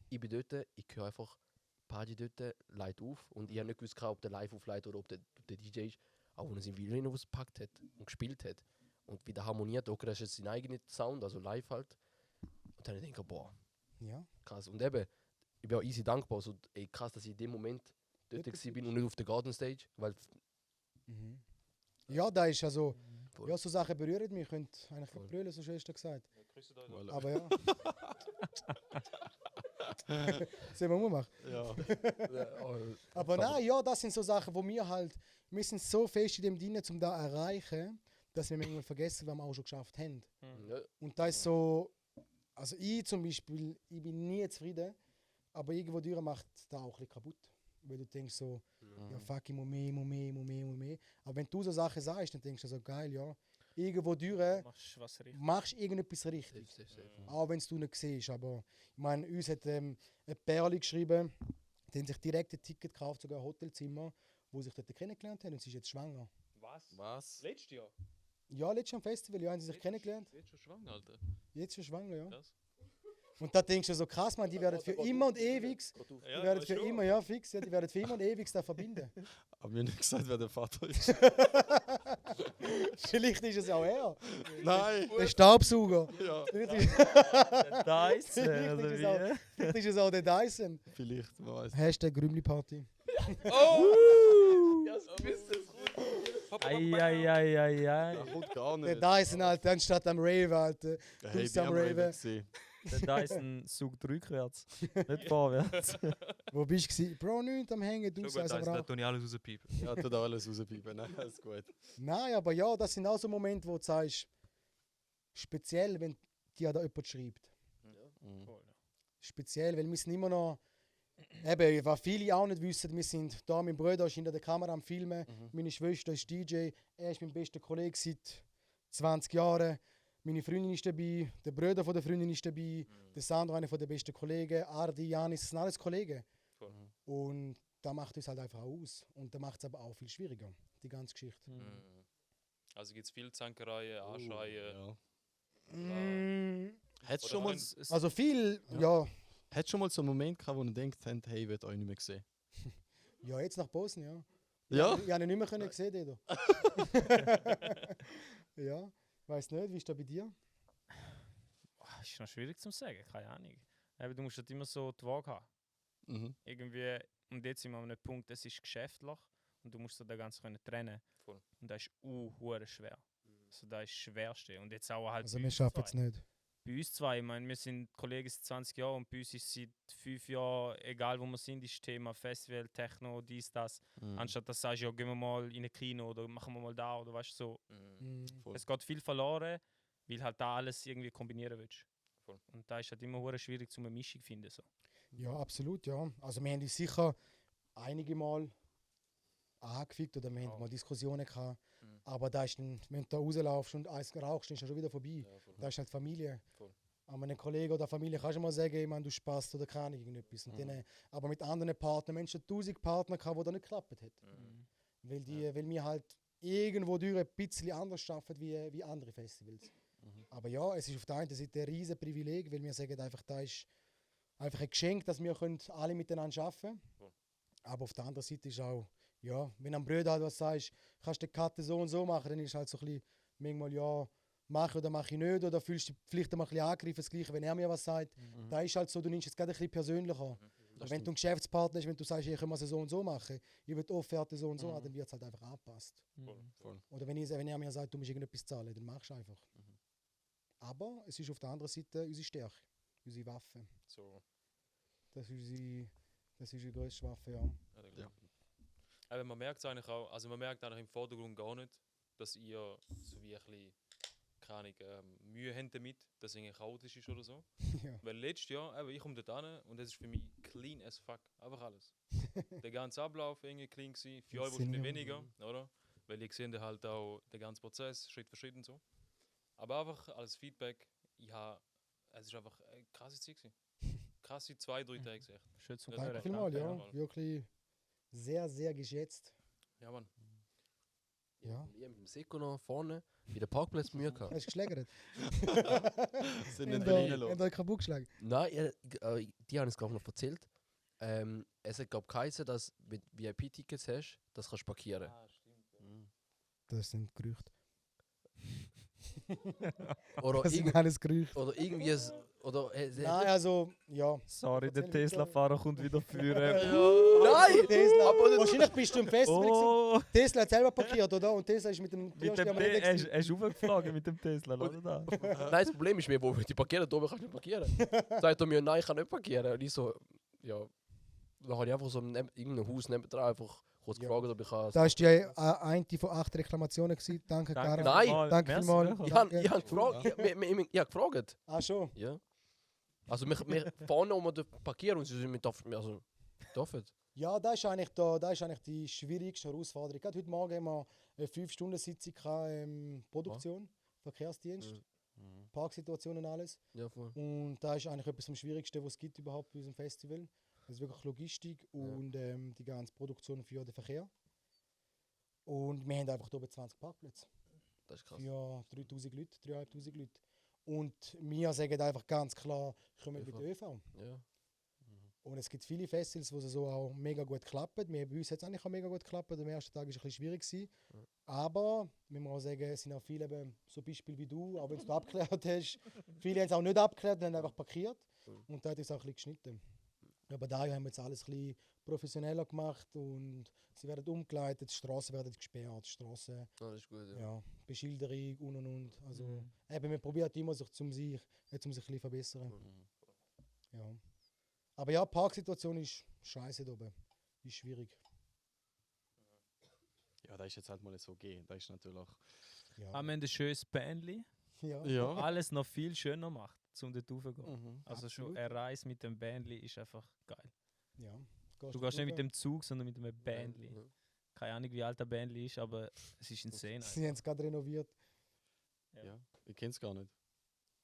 Ich bin dort, ich höre einfach Party dort, leitet auf und ich habe nicht gewusst, ob der live aufleitet oder ob der DJ ist, auch wenn er seine Violine ausgepackt hat und gespielt hat und wieder harmoniert, okay, das ist jetzt sein eigener Sound, also live halt. Und dann habe ich gedacht, boah, Ja. krass. Und eben, ich bin auch easy dankbar, so, ey, krass, dass ich in dem Moment dort Dort bin und nicht auf der Garden Stage, weil Mhm. Ja, da ist also, Voll. Ja, so Sachen berühren mich. Ich könnte eigentlich Voll. brüllen, so schön hast du gesagt. Voilà. Aber ja. Sollen wir ummachen? Ja. Aber nein, ja, das sind so Sachen, wo wir sind so fest in dem drin, um da zu erreichen, dass wir manchmal vergessen, was wir auch schon geschafft haben. Ja. Und da ist so, also ich zum Beispiel, ich bin nie zufrieden, aber irgendwo durch macht da auch ein bisschen kaputt. Weil du denkst so, ja fuck, ich muss mehr. Aber wenn du so Sachen sagst, dann denkst du so, geil, ja, irgendwo durch Machst was richtig. machst du irgendetwas richtig. Safe. Auch wenn du nicht siehst. Aber ich meine, uns hat ein Perli geschrieben, die haben sich direkt ein Ticket gekauft, sogar ein Hotelzimmer, wo sich dort kennengelernt haben und sie ist jetzt schwanger. Was? Letztes Jahr? Ja, letztes Jahr am Festival, ja, haben sie sich kennengelernt. Jetzt schon schwanger, Alter. Jetzt schon schwanger, ja. Krass. Und da denkst du so, krass, man, die werden für immer und ewig, die werden für immer, ja, fix, ja, die werden für immer und ewig da verbinden. Aber mir nicht gesagt, wer der Vater ist. Vielleicht ist es auch er, Nein! der Staubsauger. Ja, Vielleicht ist, Dyson, Vielleicht oder ist es auch- wie? vielleicht ist es auch der Dyson. vielleicht, man weiß. Hashtag Grümli-Party. Eieieiei. Das kommt gar Der nicht. Dyson, Alter, anstatt am Rave, Alter. Hey, Du's am am Raven. Raven gesehen. Der Dyson sucht rückwärts, nicht vorwärts. Wo bist du gewesen? Bro, nicht am Hängen, du Schau gut, sagst da aber ist auch. tue ich alles rauspiepen. Ja, tut auch alles rauspiepen. Nein, alles gut. Nein, aber ja, das sind auch so Momente, wo du sagst, speziell, wenn dir da jemand schreibt. Mhm. Speziell, weil wir sind immer noch, eben, was viele auch nicht wissen, wir sind da, mein Bruder ist hinter der Kamera am Filmen, meine Schwester ist DJ, er ist mein bester Kollege seit 20 Jahren, meine Freundin ist dabei, der Bruder von der Freundin ist dabei, der Sandro, einer der besten Kollegen, Ardi, Janis, das sind alles Kollegen. Voll. Und da macht es halt einfach aus. Und da macht es aber auch viel schwieriger, die ganze Geschichte. Also gibt es viel Zankereien, Anschreien. Ja. Mm, Hättest Oder schon mal, wenn- Also viel, ja, hättest schon mal so einen Moment gehabt, wo du denkst, hey, ich will euch nicht mehr sehen? ja, jetzt nach Bosnien, ja. Ja? Ich habe ihn nicht mehr können sehen, dort. Ja, weiß nicht, wie ist das bei dir? Ist noch schwierig zu sagen, keine Ahnung. Eben, du musst halt immer so die Waage haben. Mhm. Irgendwie, und jetzt sind wir an einem Punkt, es ist geschäftlich und du musst so das Ganze können trennen. Voll. Und das ist hure schwer. Also das ist das Schwerste. Und jetzt auch halt Also bei wir uns schaffen es zwei. nicht. Bei uns zwei, ich meine, wir sind Kollegen seit 20 Jahren und bei uns ist seit 5 Jahren, egal wo wir sind, ist Thema Festival, Techno, dies, das. Mhm. Anstatt dass du sagst, ja, gehen wir mal in ein Kino oder machen wir mal da oder weißt du so. Mm. Voll. Es geht viel verloren, weil halt da alles irgendwie kombinieren willst. Voll. Und da ist halt immer hure schwierig, zu eine Mischung zu finden. So. Ja, absolut, ja. Also wir haben uns sicher einige Mal angefickt oder wir haben mal Diskussionen gehabt. Aber da ist dann, wenn du da rauslaufst und eins rauchst, dann ist es schon wieder vorbei. Da ist halt Familie. Voll. Aber einem Kollegen oder Familie kannst du mal sagen, ich meine, du Spaß oder keine Ahnung, irgendetwas. Und dann, aber mit anderen Partnern, Menschen, 1000 Partner gehabt, die da nicht geklappt hat. Weil wir halt irgendwo durch ein bisschen anders arbeiten wie andere Festivals. Aber ja, es ist auf der einen Seite ein riesen Privileg, weil wir sagen einfach, da ist einfach ein Geschenk, dass wir können alle miteinander arbeiten können. Aber auf der anderen Seite ist auch, ja, wenn am Bruder halt was sagst, kannst du die Karte so und so machen, dann ist halt so ein bisschen, manchmal ja, mache oder mache ich nicht, oder fühlst du dich vielleicht mal ein bisschen angegriffen, das Gleiche, wenn er mir was sagt. Da ist halt so, du nimmst es gerade ein bisschen persönlicher. Aber wenn du ein Geschäftspartner hast, wenn du sagst, ich kann es so und so machen, ich will die Offerte so und so haben, dann wird es halt einfach angepasst. Voll. Oder wenn er mir sagt, du musst irgendetwas zahlen, dann machst du einfach. Aber es ist auf der anderen Seite unsere Stärke, unsere Waffe. So. Das ist unsere grösste Waffe, ja. Ja. Aber man merkt es eigentlich auch, also man merkt eigentlich im Vordergrund gar nicht, dass ihr so wie ein bisschen, keine Ahnung, Mühe habt damit, dass es irgendwie chaotisch ist oder so. Ja. Weil letztes Jahr, ich komme dort hin und es ist für mich clean as fuck, einfach alles. Der ganze Ablauf irgendwie clean gewesen, für euch Jetzt sind wahrscheinlich wir- weniger, oder? Weil ihr seht halt auch den ganzen Prozess, Schritt für Schritt und so. Aber einfach als Feedback, es ist einfach eine krasse Zeit gewesen. Krasse 2-3 Tage, echt. Schön zum Danke Danke Hören. vielmals, ja. ja. Wirklich sehr, sehr geschätzt. Ja, Mann. Ja. Ich habe mit dem Seko noch vorne bei den Parkplatz Mühe gehabt. Hast du geschlägert? Sind in Habt Berlin ihr los. euch kaputt geschlagen? Nein, die haben es glaube noch erzählt. Es hat glaube geheißen, dass wenn du VIP-Tickets hast, das kannst du parkieren. Das sind Gerüchte. Oder, Das sind irgend, alles Gerüchte. oder irgendwie, Oder, Nein, also, ja. Sorry, der Erzähl bitte. Tesla-Fahrer kommt wieder führen. Nein! Tesla. Aber Wahrscheinlich bist du im Festival. Oh, gewesen. Tesla hat selber parkiert, oder? Und Tesla ist mit dem mit dem am Reden gewesen. Hast du aufgeflogen mit dem Tesla, oder da? Nein, das Problem ist mir, wo wir die parkieren, da oben kannst du nicht parkieren. Sagt er mir, nein, ich kann nicht parkieren. Und ich so, ja. Dann habe ich einfach so irgendein Haus nebenan einfach kurz Ja. gefragt, ob ich kann. Das war die eine von 8 Reklamationen. Gewesen. Danke, Karin. Nein, danke Merci, vielmals. Michael. Ich habe gefragt. Ich habe gefragt. Ah, schon? Ja. Also wir fahren um und parkieren und sie sind mit also dürfen. Ja, das ist eigentlich die schwierigste Herausforderung. Gerade heute Morgen haben wir eine 5-Stunden-Sitzung Produktion, Verkehrsdienst, Parksituationen und alles. Ja, voll. Und da ist eigentlich etwas vom Schwierigsten, was es gibt überhaupt bei unserem Festival. Das ist wirklich Logistik und die ganze Produktion für den Verkehr. Und wir haben einfach hier oben 20 Parkplätze Das ist krass. für 3000 Leute, 3500 Leute. Und wir sagen einfach ganz klar, kommen mit ÖV. Ja. Und es gibt viele Festivals, wo es so auch mega gut klappt. Bei uns hat es eigentlich auch mega gut geklappt. Am ersten Tag war es ein bisschen schwierig. Aber, wir müssen auch sagen, es sind auch viele, eben, so Beispiele wie du, auch wenn du abgeklärt hast. Viele haben es auch nicht abgeklärt und haben einfach parkiert. Und da hat es auch ein bisschen geschnitten. Aber da haben wir jetzt alles ein bisschen professioneller gemacht und sie werden umgeleitet, die Straßen werden gesperrt, Straßen, Ja, das ist gut. Ja. ja, Beschilderung und. Also, eben, wir probieren immer, sich ein bisschen verbessern. Ja. Aber ja, die Parksituation ist scheiße da oben. Ist schwierig. Ja, da ist jetzt halt mal so gehen. Da ist natürlich. Ja. Wir haben ein schönes Bändli, Ja. Ja. alles noch viel schöner macht, um dort raufzugehen. Mhm. Also schon Absolut. eine Reise mit dem Bändli ist einfach geil. Ja. Du gehst nicht mit dem Zug, sondern mit einem Bändli. Ja. Keine Ahnung, wie alt der Bändli ist, aber es ist insane. Sie haben es gerade renoviert. Ja. Ich kenne es gar nicht.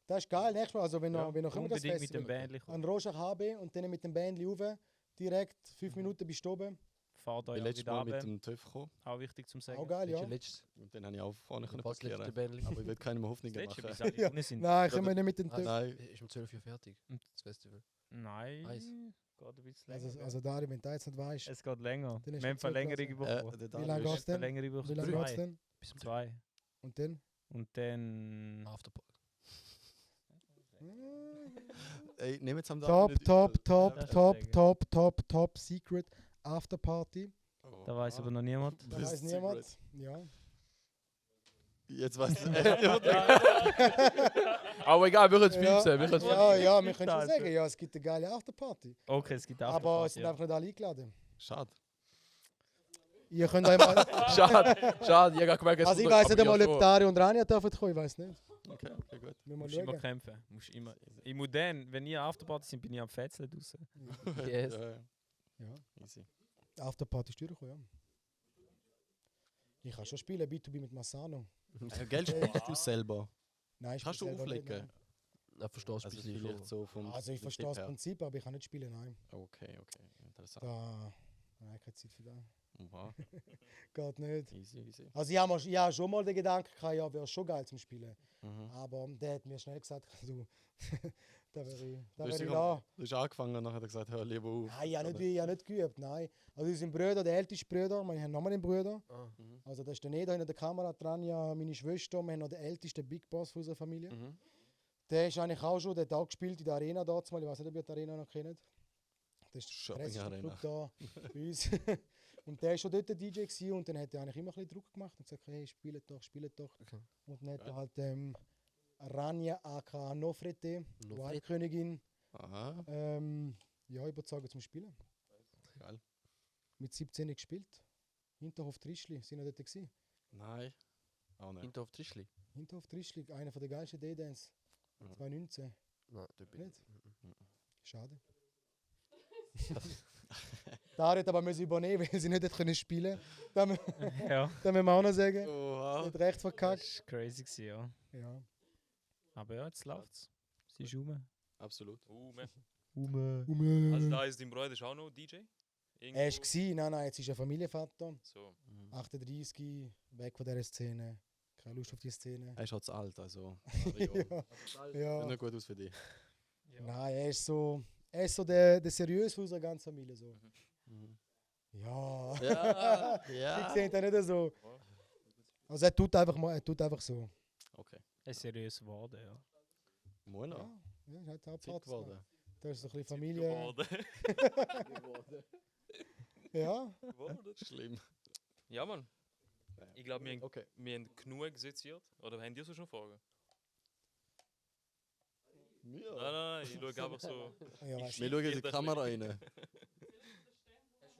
Das ist geil. Nächstes Mal, also wenn Ja, noch kommen das Unbedingt mit dem Festival. Bändli An kommen. Rorschach HB und dann mit dem Bändli rauf. Direkt 5 Minuten bist du oben. Fahrt Ich bin euch auch letztes wieder Mal mit runter. dem TÜV gekommen Auch wichtig zum Sagen. Auch geil, ja. Letztes und den habe ich auch vorne können fast letzte parkieren. Bändli. Aber ich will keine mehr Hoffnungen Das letzte, machen. bis alle Ja. unten sind. Nein, können wir nicht mit dem Ah, TÜV. Nein. Ist um 12 Uhr fertig. Das Festival. Nein, Eis. geht ein bisschen länger. Also Dari, wenn du jetzt nicht weißt, Es geht länger. Dann ist Wir haben die Zeit Verlängerung bekommen. Der Wie lange Darius- geht's denn? Verlängerung wie lange bekommen. geht es denn? Bis zum 2. Und dann? Und dann. Afterpark. Ey, nehmen jetzt am Top, nicht top, übel. top, Ja, top, sagen. top, top, top, Secret Afterparty. Oh. Da weiß aber noch niemand. Da Das weiß ist niemand. Secret. Ja. Jetzt weiß ich Aber egal, wir können es Ja. filmen. Wir können es Ja, ja, wir können schon Alter. sagen, ja, es gibt eine geile Afterparty. Okay, es gibt auch. Aber es sind einfach nicht alle eingeladen. Schade. Ihr könnt euch mal. Schade, ich habe gemerkt, Also ich weiß nicht einmal, ob Dari und Rania dürfen kommen, ich weiß nicht. Okay, okay, gut. Müssen wir Musst immer schauen. kämpfen. Musst immer. Ich muss dann, wenn ihr Afterparty sind, bin ich am Fetzeln draußen. Yes. Ja, ja. Ja. Easy. Afterparty ist durchgekommen, ja. Ich kann schon spielen, B2B mit Massano. Geld spielst du selber. Nein, ich Kannst du spiele selber nicht, auflegen? Ich verstehe es ein Also bisschen vielleicht schon. so vom nein. Also ich verstehe das Prinzip her. Prinzip, aber ich kann nicht spielen, nein. Okay, okay. Interessant. Da nein, keine Zeit für das. Wow. Geht nicht. Easy, easy. Also ich habe schon mal den Gedanken gehabt, ja, wäre schon geil zum Spielen. Mhm. Aber der hat mir schnell gesagt, du, da wäre ich Du da. hast Da. dich angefangen und nachher hat er gesagt, hör lieber auf. Nein, ich habe nicht geübt, nein. Also unsere Brüder, der älteste Bruder, wir haben nochmal einen Bruder. Ah. Mhm. Also da ist der Neda hinter der Kamera dran, ja, meine Schwester, wir haben noch den ältesten Big Boss von unserer Familie. Mhm. Der ist eigentlich auch schon, der hat auch gespielt in der Arena dort mal, ich weiß nicht, ob ihr die Arena noch kennt. Das ist der Shopping krasseste Arena. Club da bei uns. Und der war schon dort der DJ gewesen, und dann hat er eigentlich immer ein bisschen Druck gemacht und gesagt, hey, spielt doch, spielt doch. Okay. Und dann hat er halt Rania aka Nofrete, Nofrete. Waldkönigin, Aha, ja, überzeugt zum Spielen. geil. Mit 17 gespielt. Hinterhof Trischli, sind wir dort gewesen. Nein, auch nicht. Hinter auf Tischli. Hinterhof Trischli, einer der geilsten D-Dance. Ja. 2019. Nein, da bin ich. Nicht? Schade. Da hat aber müssen übernehmen, weil sie nicht können spielen konnten. Ja. Da müssen wir auch noch sagen. Oha. Hat recht Das verkackt. war crazy, gewesen, ja. Ja. Aber ja, jetzt läuft's. Sie ist rum. Absolut. Rum. Also da ist dein Bruder ist auch noch DJ? Irgendwo? Er war, nein, jetzt ist er Familienvater. So. Mhm. 38, weg von dieser Szene. Keine Lust auf die Szene. Er ist halt zu alt, also. Ja. Sieht Ja. nicht gut aus für dich. Nein, er ist so der seriös von unserer ganzen Familie. So. Mhm. Ja. Ja, Ich ja. sehe ihn nicht so. Also er tut einfach so. Okay. Er ist seriös geworden, ja. Mono. Ja. Ja, ist halt Zeit Hauptplatz. geworden. Da ist so ein bisschen Familie. Geworden. Ja, Schlimm. Ja, Mann. Ich glaube, Okay. wir haben genug seziert. Oder haben die so schon Fragen? Nein, ich schaue einfach so. ja, weißt Wir du. schauen in die Kamera rein.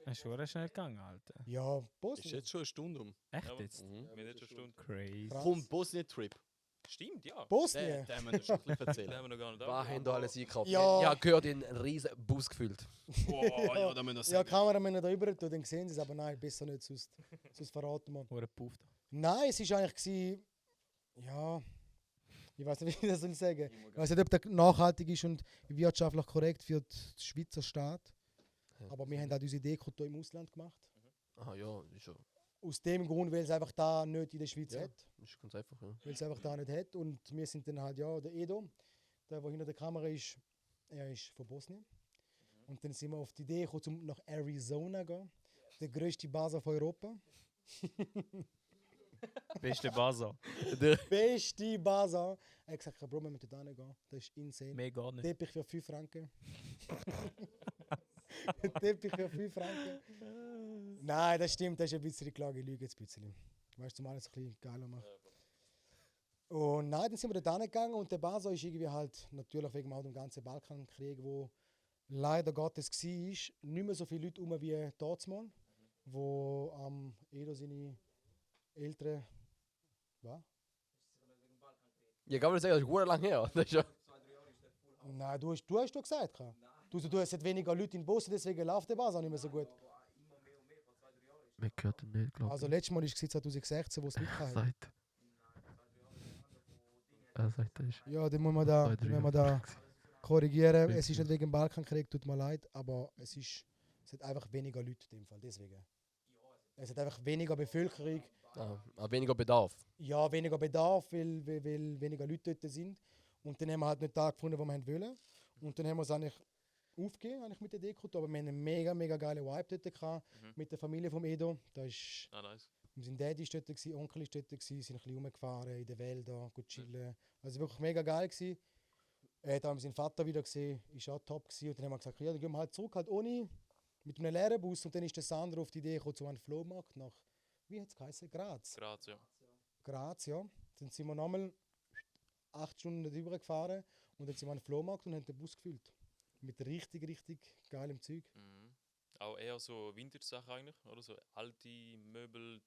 Ist schon schnell gegangen, Alter. Ja, Ist Bosnien. jetzt schon eine Stunde um. Echt Ja, jetzt? Mhm. Wir haben jetzt schon eine Stunde. Crazy. Krass. Komm, Bosnien-Trip. Stimmt, ja. Bosnien? Den müssen wir schon ein bisschen Den erzählen. haben wir noch gar nicht Was haben da alles eingekauft? Ja. Ja, gehört in einen riesen Bus gefüllt. Oh, ja, da müssen wir Ja, sagen. Kameramänner da rüber tun, dann sehen sie es, aber nein, besser nicht, sonst verraten wir. Oder Puff. Nein, es war eigentlich, ja, ich weiß nicht, wie ich das soll sagen. Ich weiß nicht, ob das nachhaltig ist und wirtschaftlich korrekt für den Schweizer Staat. Aber wir haben auch unsere Deko hier im Ausland gemacht. Aha, ja, ist ja. Aus dem Grund, weil es einfach da nicht in der Schweiz Ja. hat. Ist ganz einfach, ja. Weil es einfach da nicht hat. Und wir sind dann halt, ja, der Edo, der hinter der Kamera ist, er ist von Bosnien. Und dann sind wir auf die Idee gekommen, um nach Arizona zu gehen. Der grösste Basar von Europa. Beste Basar. Beste Basar. Er hat gesagt, Bro, wir müssen da gehen. Das ist insane. Mehr gar nicht. Teppich für 5 Franken. Teppich für 5 Franken. Nein, das stimmt, das ist ein bisschen Klage, ich lüge jetzt ein bisschen. Weißt du, mal alles ein bisschen geiler machen. Und nein, dann sind wir da gegangen und der Basar ist irgendwie halt, natürlich wegen auch dem ganzen Balkankrieg, wo leider Gottes war, nicht mehr so viele Leute rum wie damals, wo Edo seine Eltern. Was? Ja, kann man sagen, das ist gut lang her. Das ist ja. Nein, du hast doch gesagt. Du hast weniger Leute in Bosnien, deswegen läuft der Basar nicht mehr so gut. Man gehört ihn nicht, glaube Also letztes Mal war es 2016, wo es nicht hatte. sagt. Er sagt, das ist. Ja, dann müssen wir da korrigieren. Es ist nicht wegen dem Balkankrieg, tut mir leid, aber es hat einfach weniger Leute in dem Fall, deswegen. Es hat einfach weniger Bevölkerung, Weniger Bedarf. ja, weniger Bedarf, weil weniger Leute dort sind. Und dann haben wir halt nicht da gefunden, wo wir wollen. Und dann haben wir es eigentlich aufgegeben eigentlich mit der Deko, aber wir haben einen mega, mega geilen Vibe dort gehabt, mit der Familie vom Edo. Da ist, Ah, nice. sein Daddy war dort, Onkel war dort, sind ein bisschen rumgefahren in der Welt, gut chillen. Also wirklich mega geil gewesen. Er hat auch seinen Vater wieder gesehen, ist auch top gewesen. Und dann haben wir gesagt, ja, dann gehen wir halt zurück, halt ohne, mit einem leeren Bus. Und dann ist der Sandro auf die Idee gekommen, zu einem Flohmarkt nach, wie hat es geheißen? Graz. Graz, ja. Graz, ja. Dann sind wir nochmal 8 Stunden darüber gefahren und dann sind wir an den Flohmarkt und haben den Bus gefüllt. Mit richtig, richtig geilem Zeug. Mhm. Auch eher so Vintage-Sachen eigentlich, oder? So alte Möbel.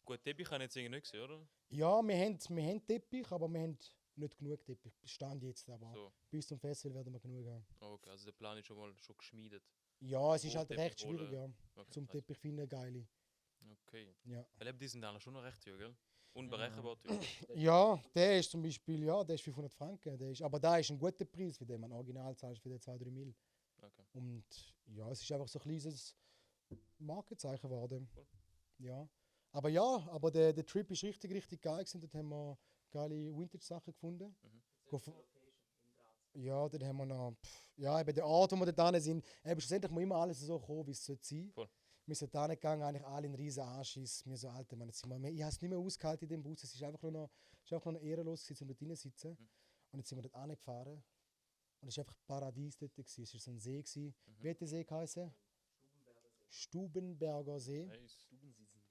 Gut, Teppich habe ich jetzt irgendwie nicht gesehen, oder? Ja, wir haben Teppich, aber wir haben nicht genug Teppich. Stand jetzt, aber So. bis zum Festival werden wir genug haben. Okay, also der Plan ist schon mal schon geschmiedet. Ja, es ist Oh, halt Teppich recht schwierig, holen. ja. Okay, Zum nice. Teppich finden, geile. Okay. Ja. Weil eben die sind dann schon noch recht teuer, gell? Unberechenbar teuer. Ja, der ist zum Beispiel, ja, der ist 500 Franken. Aber da ist ein guter Preis, für den man original zahlst, für den 2-3 Mil. Okay. Und ja, es ist einfach so ein kleines Markenzeichen geworden. Cool. Ja. Aber der Trip ist richtig, richtig geil gewesen. Dort haben wir geile Vintage-Sachen gefunden. Ja, dann haben wir noch, ja, eben der Ort, wo wir da dran sind, eben schlussendlich muss immer alles so kommen, wie es sollte sein. Voll. Wir sind da gegangen, eigentlich alle in riesen Anschiss. Wir so, Alter, Mann, jetzt sind wir, ich habe es nicht mehr ausgehalten in dem Bus. Es ist einfach nur noch ehrenlos gewesen, um dort drin zu sitzen. Und jetzt sind wir dort angefahren. Und es war einfach Paradies dort gewesen. Es war so ein See gewesen. Wie hat der See geheißen? Stubenberger See. Nice.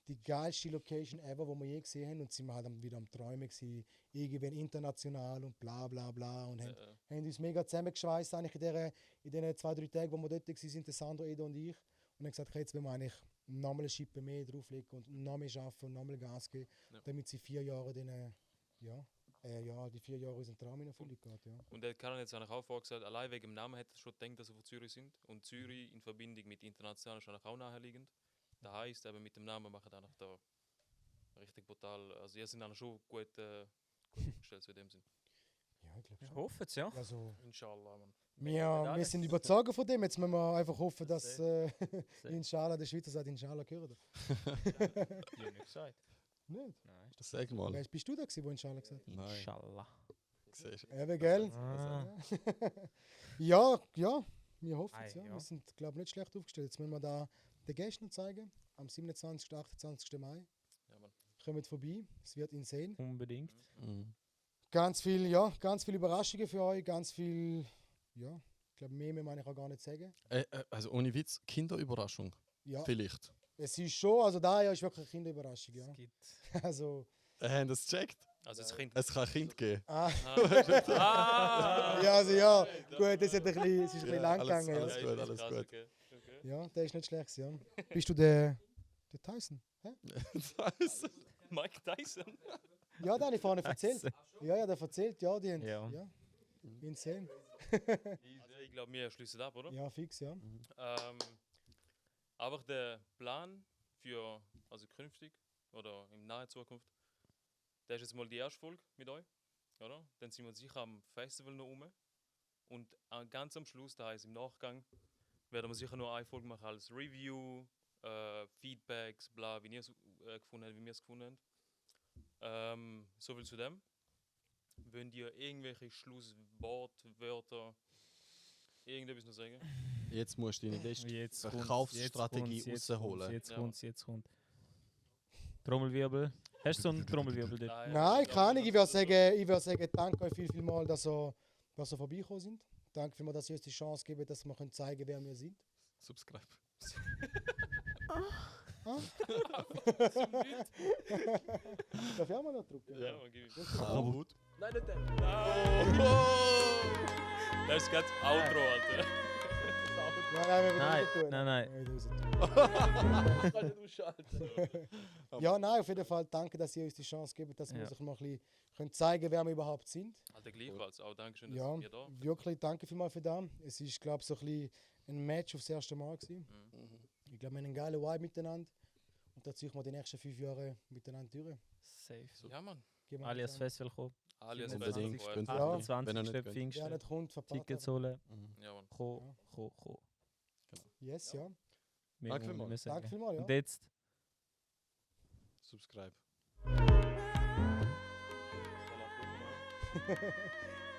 Die geilste Location ever, die wir je gesehen haben. Und sind wir halt wieder am Träumen gewesen. Irgendwann international und bla bla bla. Und haben uns mega zusammengeschweißt eigentlich in diesen 2-3 Tagen, wo wir dort waren, der Sandro, Edo und ich. Und dann gesagt, okay, jetzt wollen wir eigentlich nochmal eine Schippe mehr drauflegen und noch mehr arbeiten und nochmal Gas geben, Ja. damit sie 4 Jahre die 4 Jahre unseren Traum in Erfüllung geht. Ja. Und der Kerl hat jetzt eigentlich auch vorgesagt, allein wegen dem Namen hat er schon gedacht, dass sie von Zürich sind. Und Zürich in Verbindung mit international ist eigentlich auch naheliegend. Das heisst, eben mit dem Namen machen eigentlich da richtig brutal. Also, ihr sind eigentlich schon gut aufgestellt in dem Sinn. Ja, ich glaube Ich schon. hoffe es, ja. Also, Inshallah, man. wir sind überzeugt von dem. Jetzt müssen wir einfach hoffen, dass Inshallah, der Schweizer sagt Inshallah gehört. Ich habe nicht gesagt. Nicht? Nein. Sag mal. Bist du da gewesen, wo Inshallah gesagt hat? Nein. Inshallah. Siehst du. Eben, gell? Ah. Ja, wir hoffen es. Ei, Ja. ja. Wir sind, glaube ich, nicht schlecht aufgestellt. Jetzt müssen wir da den Gästen noch zeigen. Am 27. 28. Mai. Ja, man. Kommt vorbei. Es wird insane. Unbedingt. Mhm. ganz viele Überraschungen für euch, ganz viel, ja, ich glaube, mehr meine ich auch gar nicht sagen. Also ohne Witz, Kinderüberraschung. Ja, Vielleicht. es ist schon, also da ja ist wirklich eine Kinderüberraschung, ja. Es gibt Also, Haben das gecheckt? Also das Kind. Es kann ein Kind geben. Ah. ja, also ja, gut, das ist ein bisschen lang alles- gegangen. alles Ja. gut, ist alles krass, gut. okay. Okay. Ja, der ist nicht schlecht, ja. Bist du der Tyson? Hä? Mike Tyson. Ja, den habe ich vorne erzählt. Ja, der erzählt, ja, die haben, Ja. ja. Insane. Also ich glaube, wir schließen ab, oder? Ja, fix, ja. Aber der Plan für, also künftig oder in naher Zukunft, der ist jetzt mal die erste Folge mit euch, oder? Dann sind wir sicher am Festival noch rum. Und ganz am Schluss, da heißt im Nachgang, werden wir sicher nur eine Folge machen als Review, Feedbacks, bla, wie ihr es gefunden habt, wie wir es gefunden haben. So viel zu dem. Wenn ihr irgendwelche Schlusswörter, irgendetwas noch sagen? Jetzt musst du deine beste Jetzt kommt's, Verkaufsstrategie jetzt rausholen. Jetzt Ja. kommt. Trommelwirbel. Hast du so einen Trommelwirbel dort? Nein, keine Ahnung. Ich würde sagen, danke euch viel mal, dass ihr vorbeigekommen sind. Danke vielmals, dass ihr uns die Chance geben, dass wir zeigen können, wer wir sind. Subscribe. Darf ich auch mal noch drücken? Ja, man gibt Arbut. Nein, nicht der. Das ist ganz Outro, Alter. Nein, wir Nein, wieder tun. nein. Wir wieder Ich kann nicht ausschalten. Ja, nein, auf jeden Fall danke, dass ihr uns die Chance gebt, dass wir Ja. uns mal ein bisschen zeigen können, wer wir überhaupt sind. Alter, gleichfalls. Auch Dankeschön, dass Ja, ihr da wirklich danke vielmals für das. Es ist, glaube ich, so ein bisschen ein Match aufs erste Mal gewesen. Ich glaube, wir haben einen geilen Vibe miteinander. Und da ziehen wir die nächsten 5 Jahre miteinander durch. Safe. Ja, Mann. Gehen wir Alias zusammen. Festival kommen. Alias Unbedingt. Festival. Könnt ihr Ja. vorbei, wenn ihr 28. nicht könnt. Wer Pfingsten. nicht kommt, verpasst. Tickets aber. holen. Ja, Mann. Ko. Yes, ja. Mehr Danke muss ich vielmals. nicht sagen. Danke vielmals, ja. Und jetzt? Subscribe.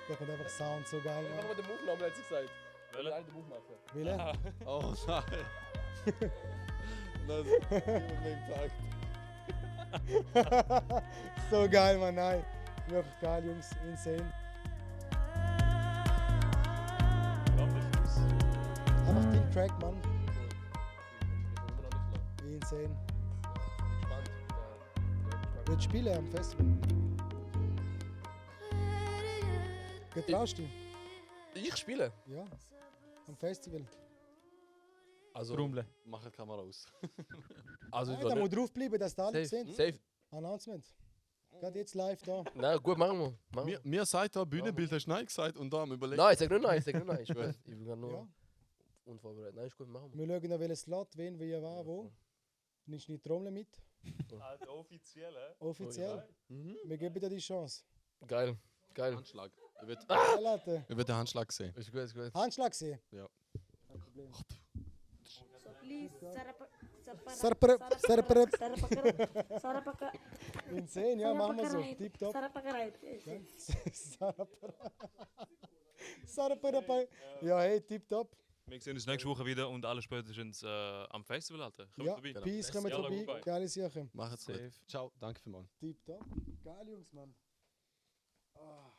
Da kommt einfach Sound so geil. Machen Ja. wir den Move nochmal, hat sie gesagt. Welche? Wir den Move machen. Wille? Oh nein. Das ist niemand Takt. So geil, Mann, nein. Wirklich geil, Jungs. Insane. Einfach den Track, Mann. Insane. Wird spielen am Festival. Getraust du? Ich spiele. Ja. Am Festival. Also, Trommeln. Mach die Kamera aus. also Ja, da muss draufbleiben, dass da alle safe, sehen. safe. Announcement. Gerade jetzt live da. Na gut, machen wir. Machen wir. Mir sagt da Bühnenbild hast du nein gesagt und da am überlegen. Nein, ich sag nicht nein, ich sag nicht nein. Ich bin gerade nur Ja. unvorbereitet. Nein, ist gut, machen wir. Wir schauen noch welchen Slot, wen, wie, war, wo. Nimmst du die Trommel mit? Alter, offiziell, hä? Offiziell. Wir geben dir die Chance. Geil, geil. Handschlag. Ich will Geil, Alter. den Handschlag sehen. Ist gut, ist gut. Handschlag sehen. Ja. So please, Insane, ja, machen wir so. Tipptopp. Sarapara. Ja, hey, tipptopp. Wir sehen uns nächste Woche wieder und alle spätestens am Festival, Alter. Kommt Ja, vorbei. Peace, kommt Ja, vorbei. vorbei. Geile Sache. Macht's gut. Safe. Ciao, danke vielmals. Tipptopp. Geil, Jungs, Mann. Ah.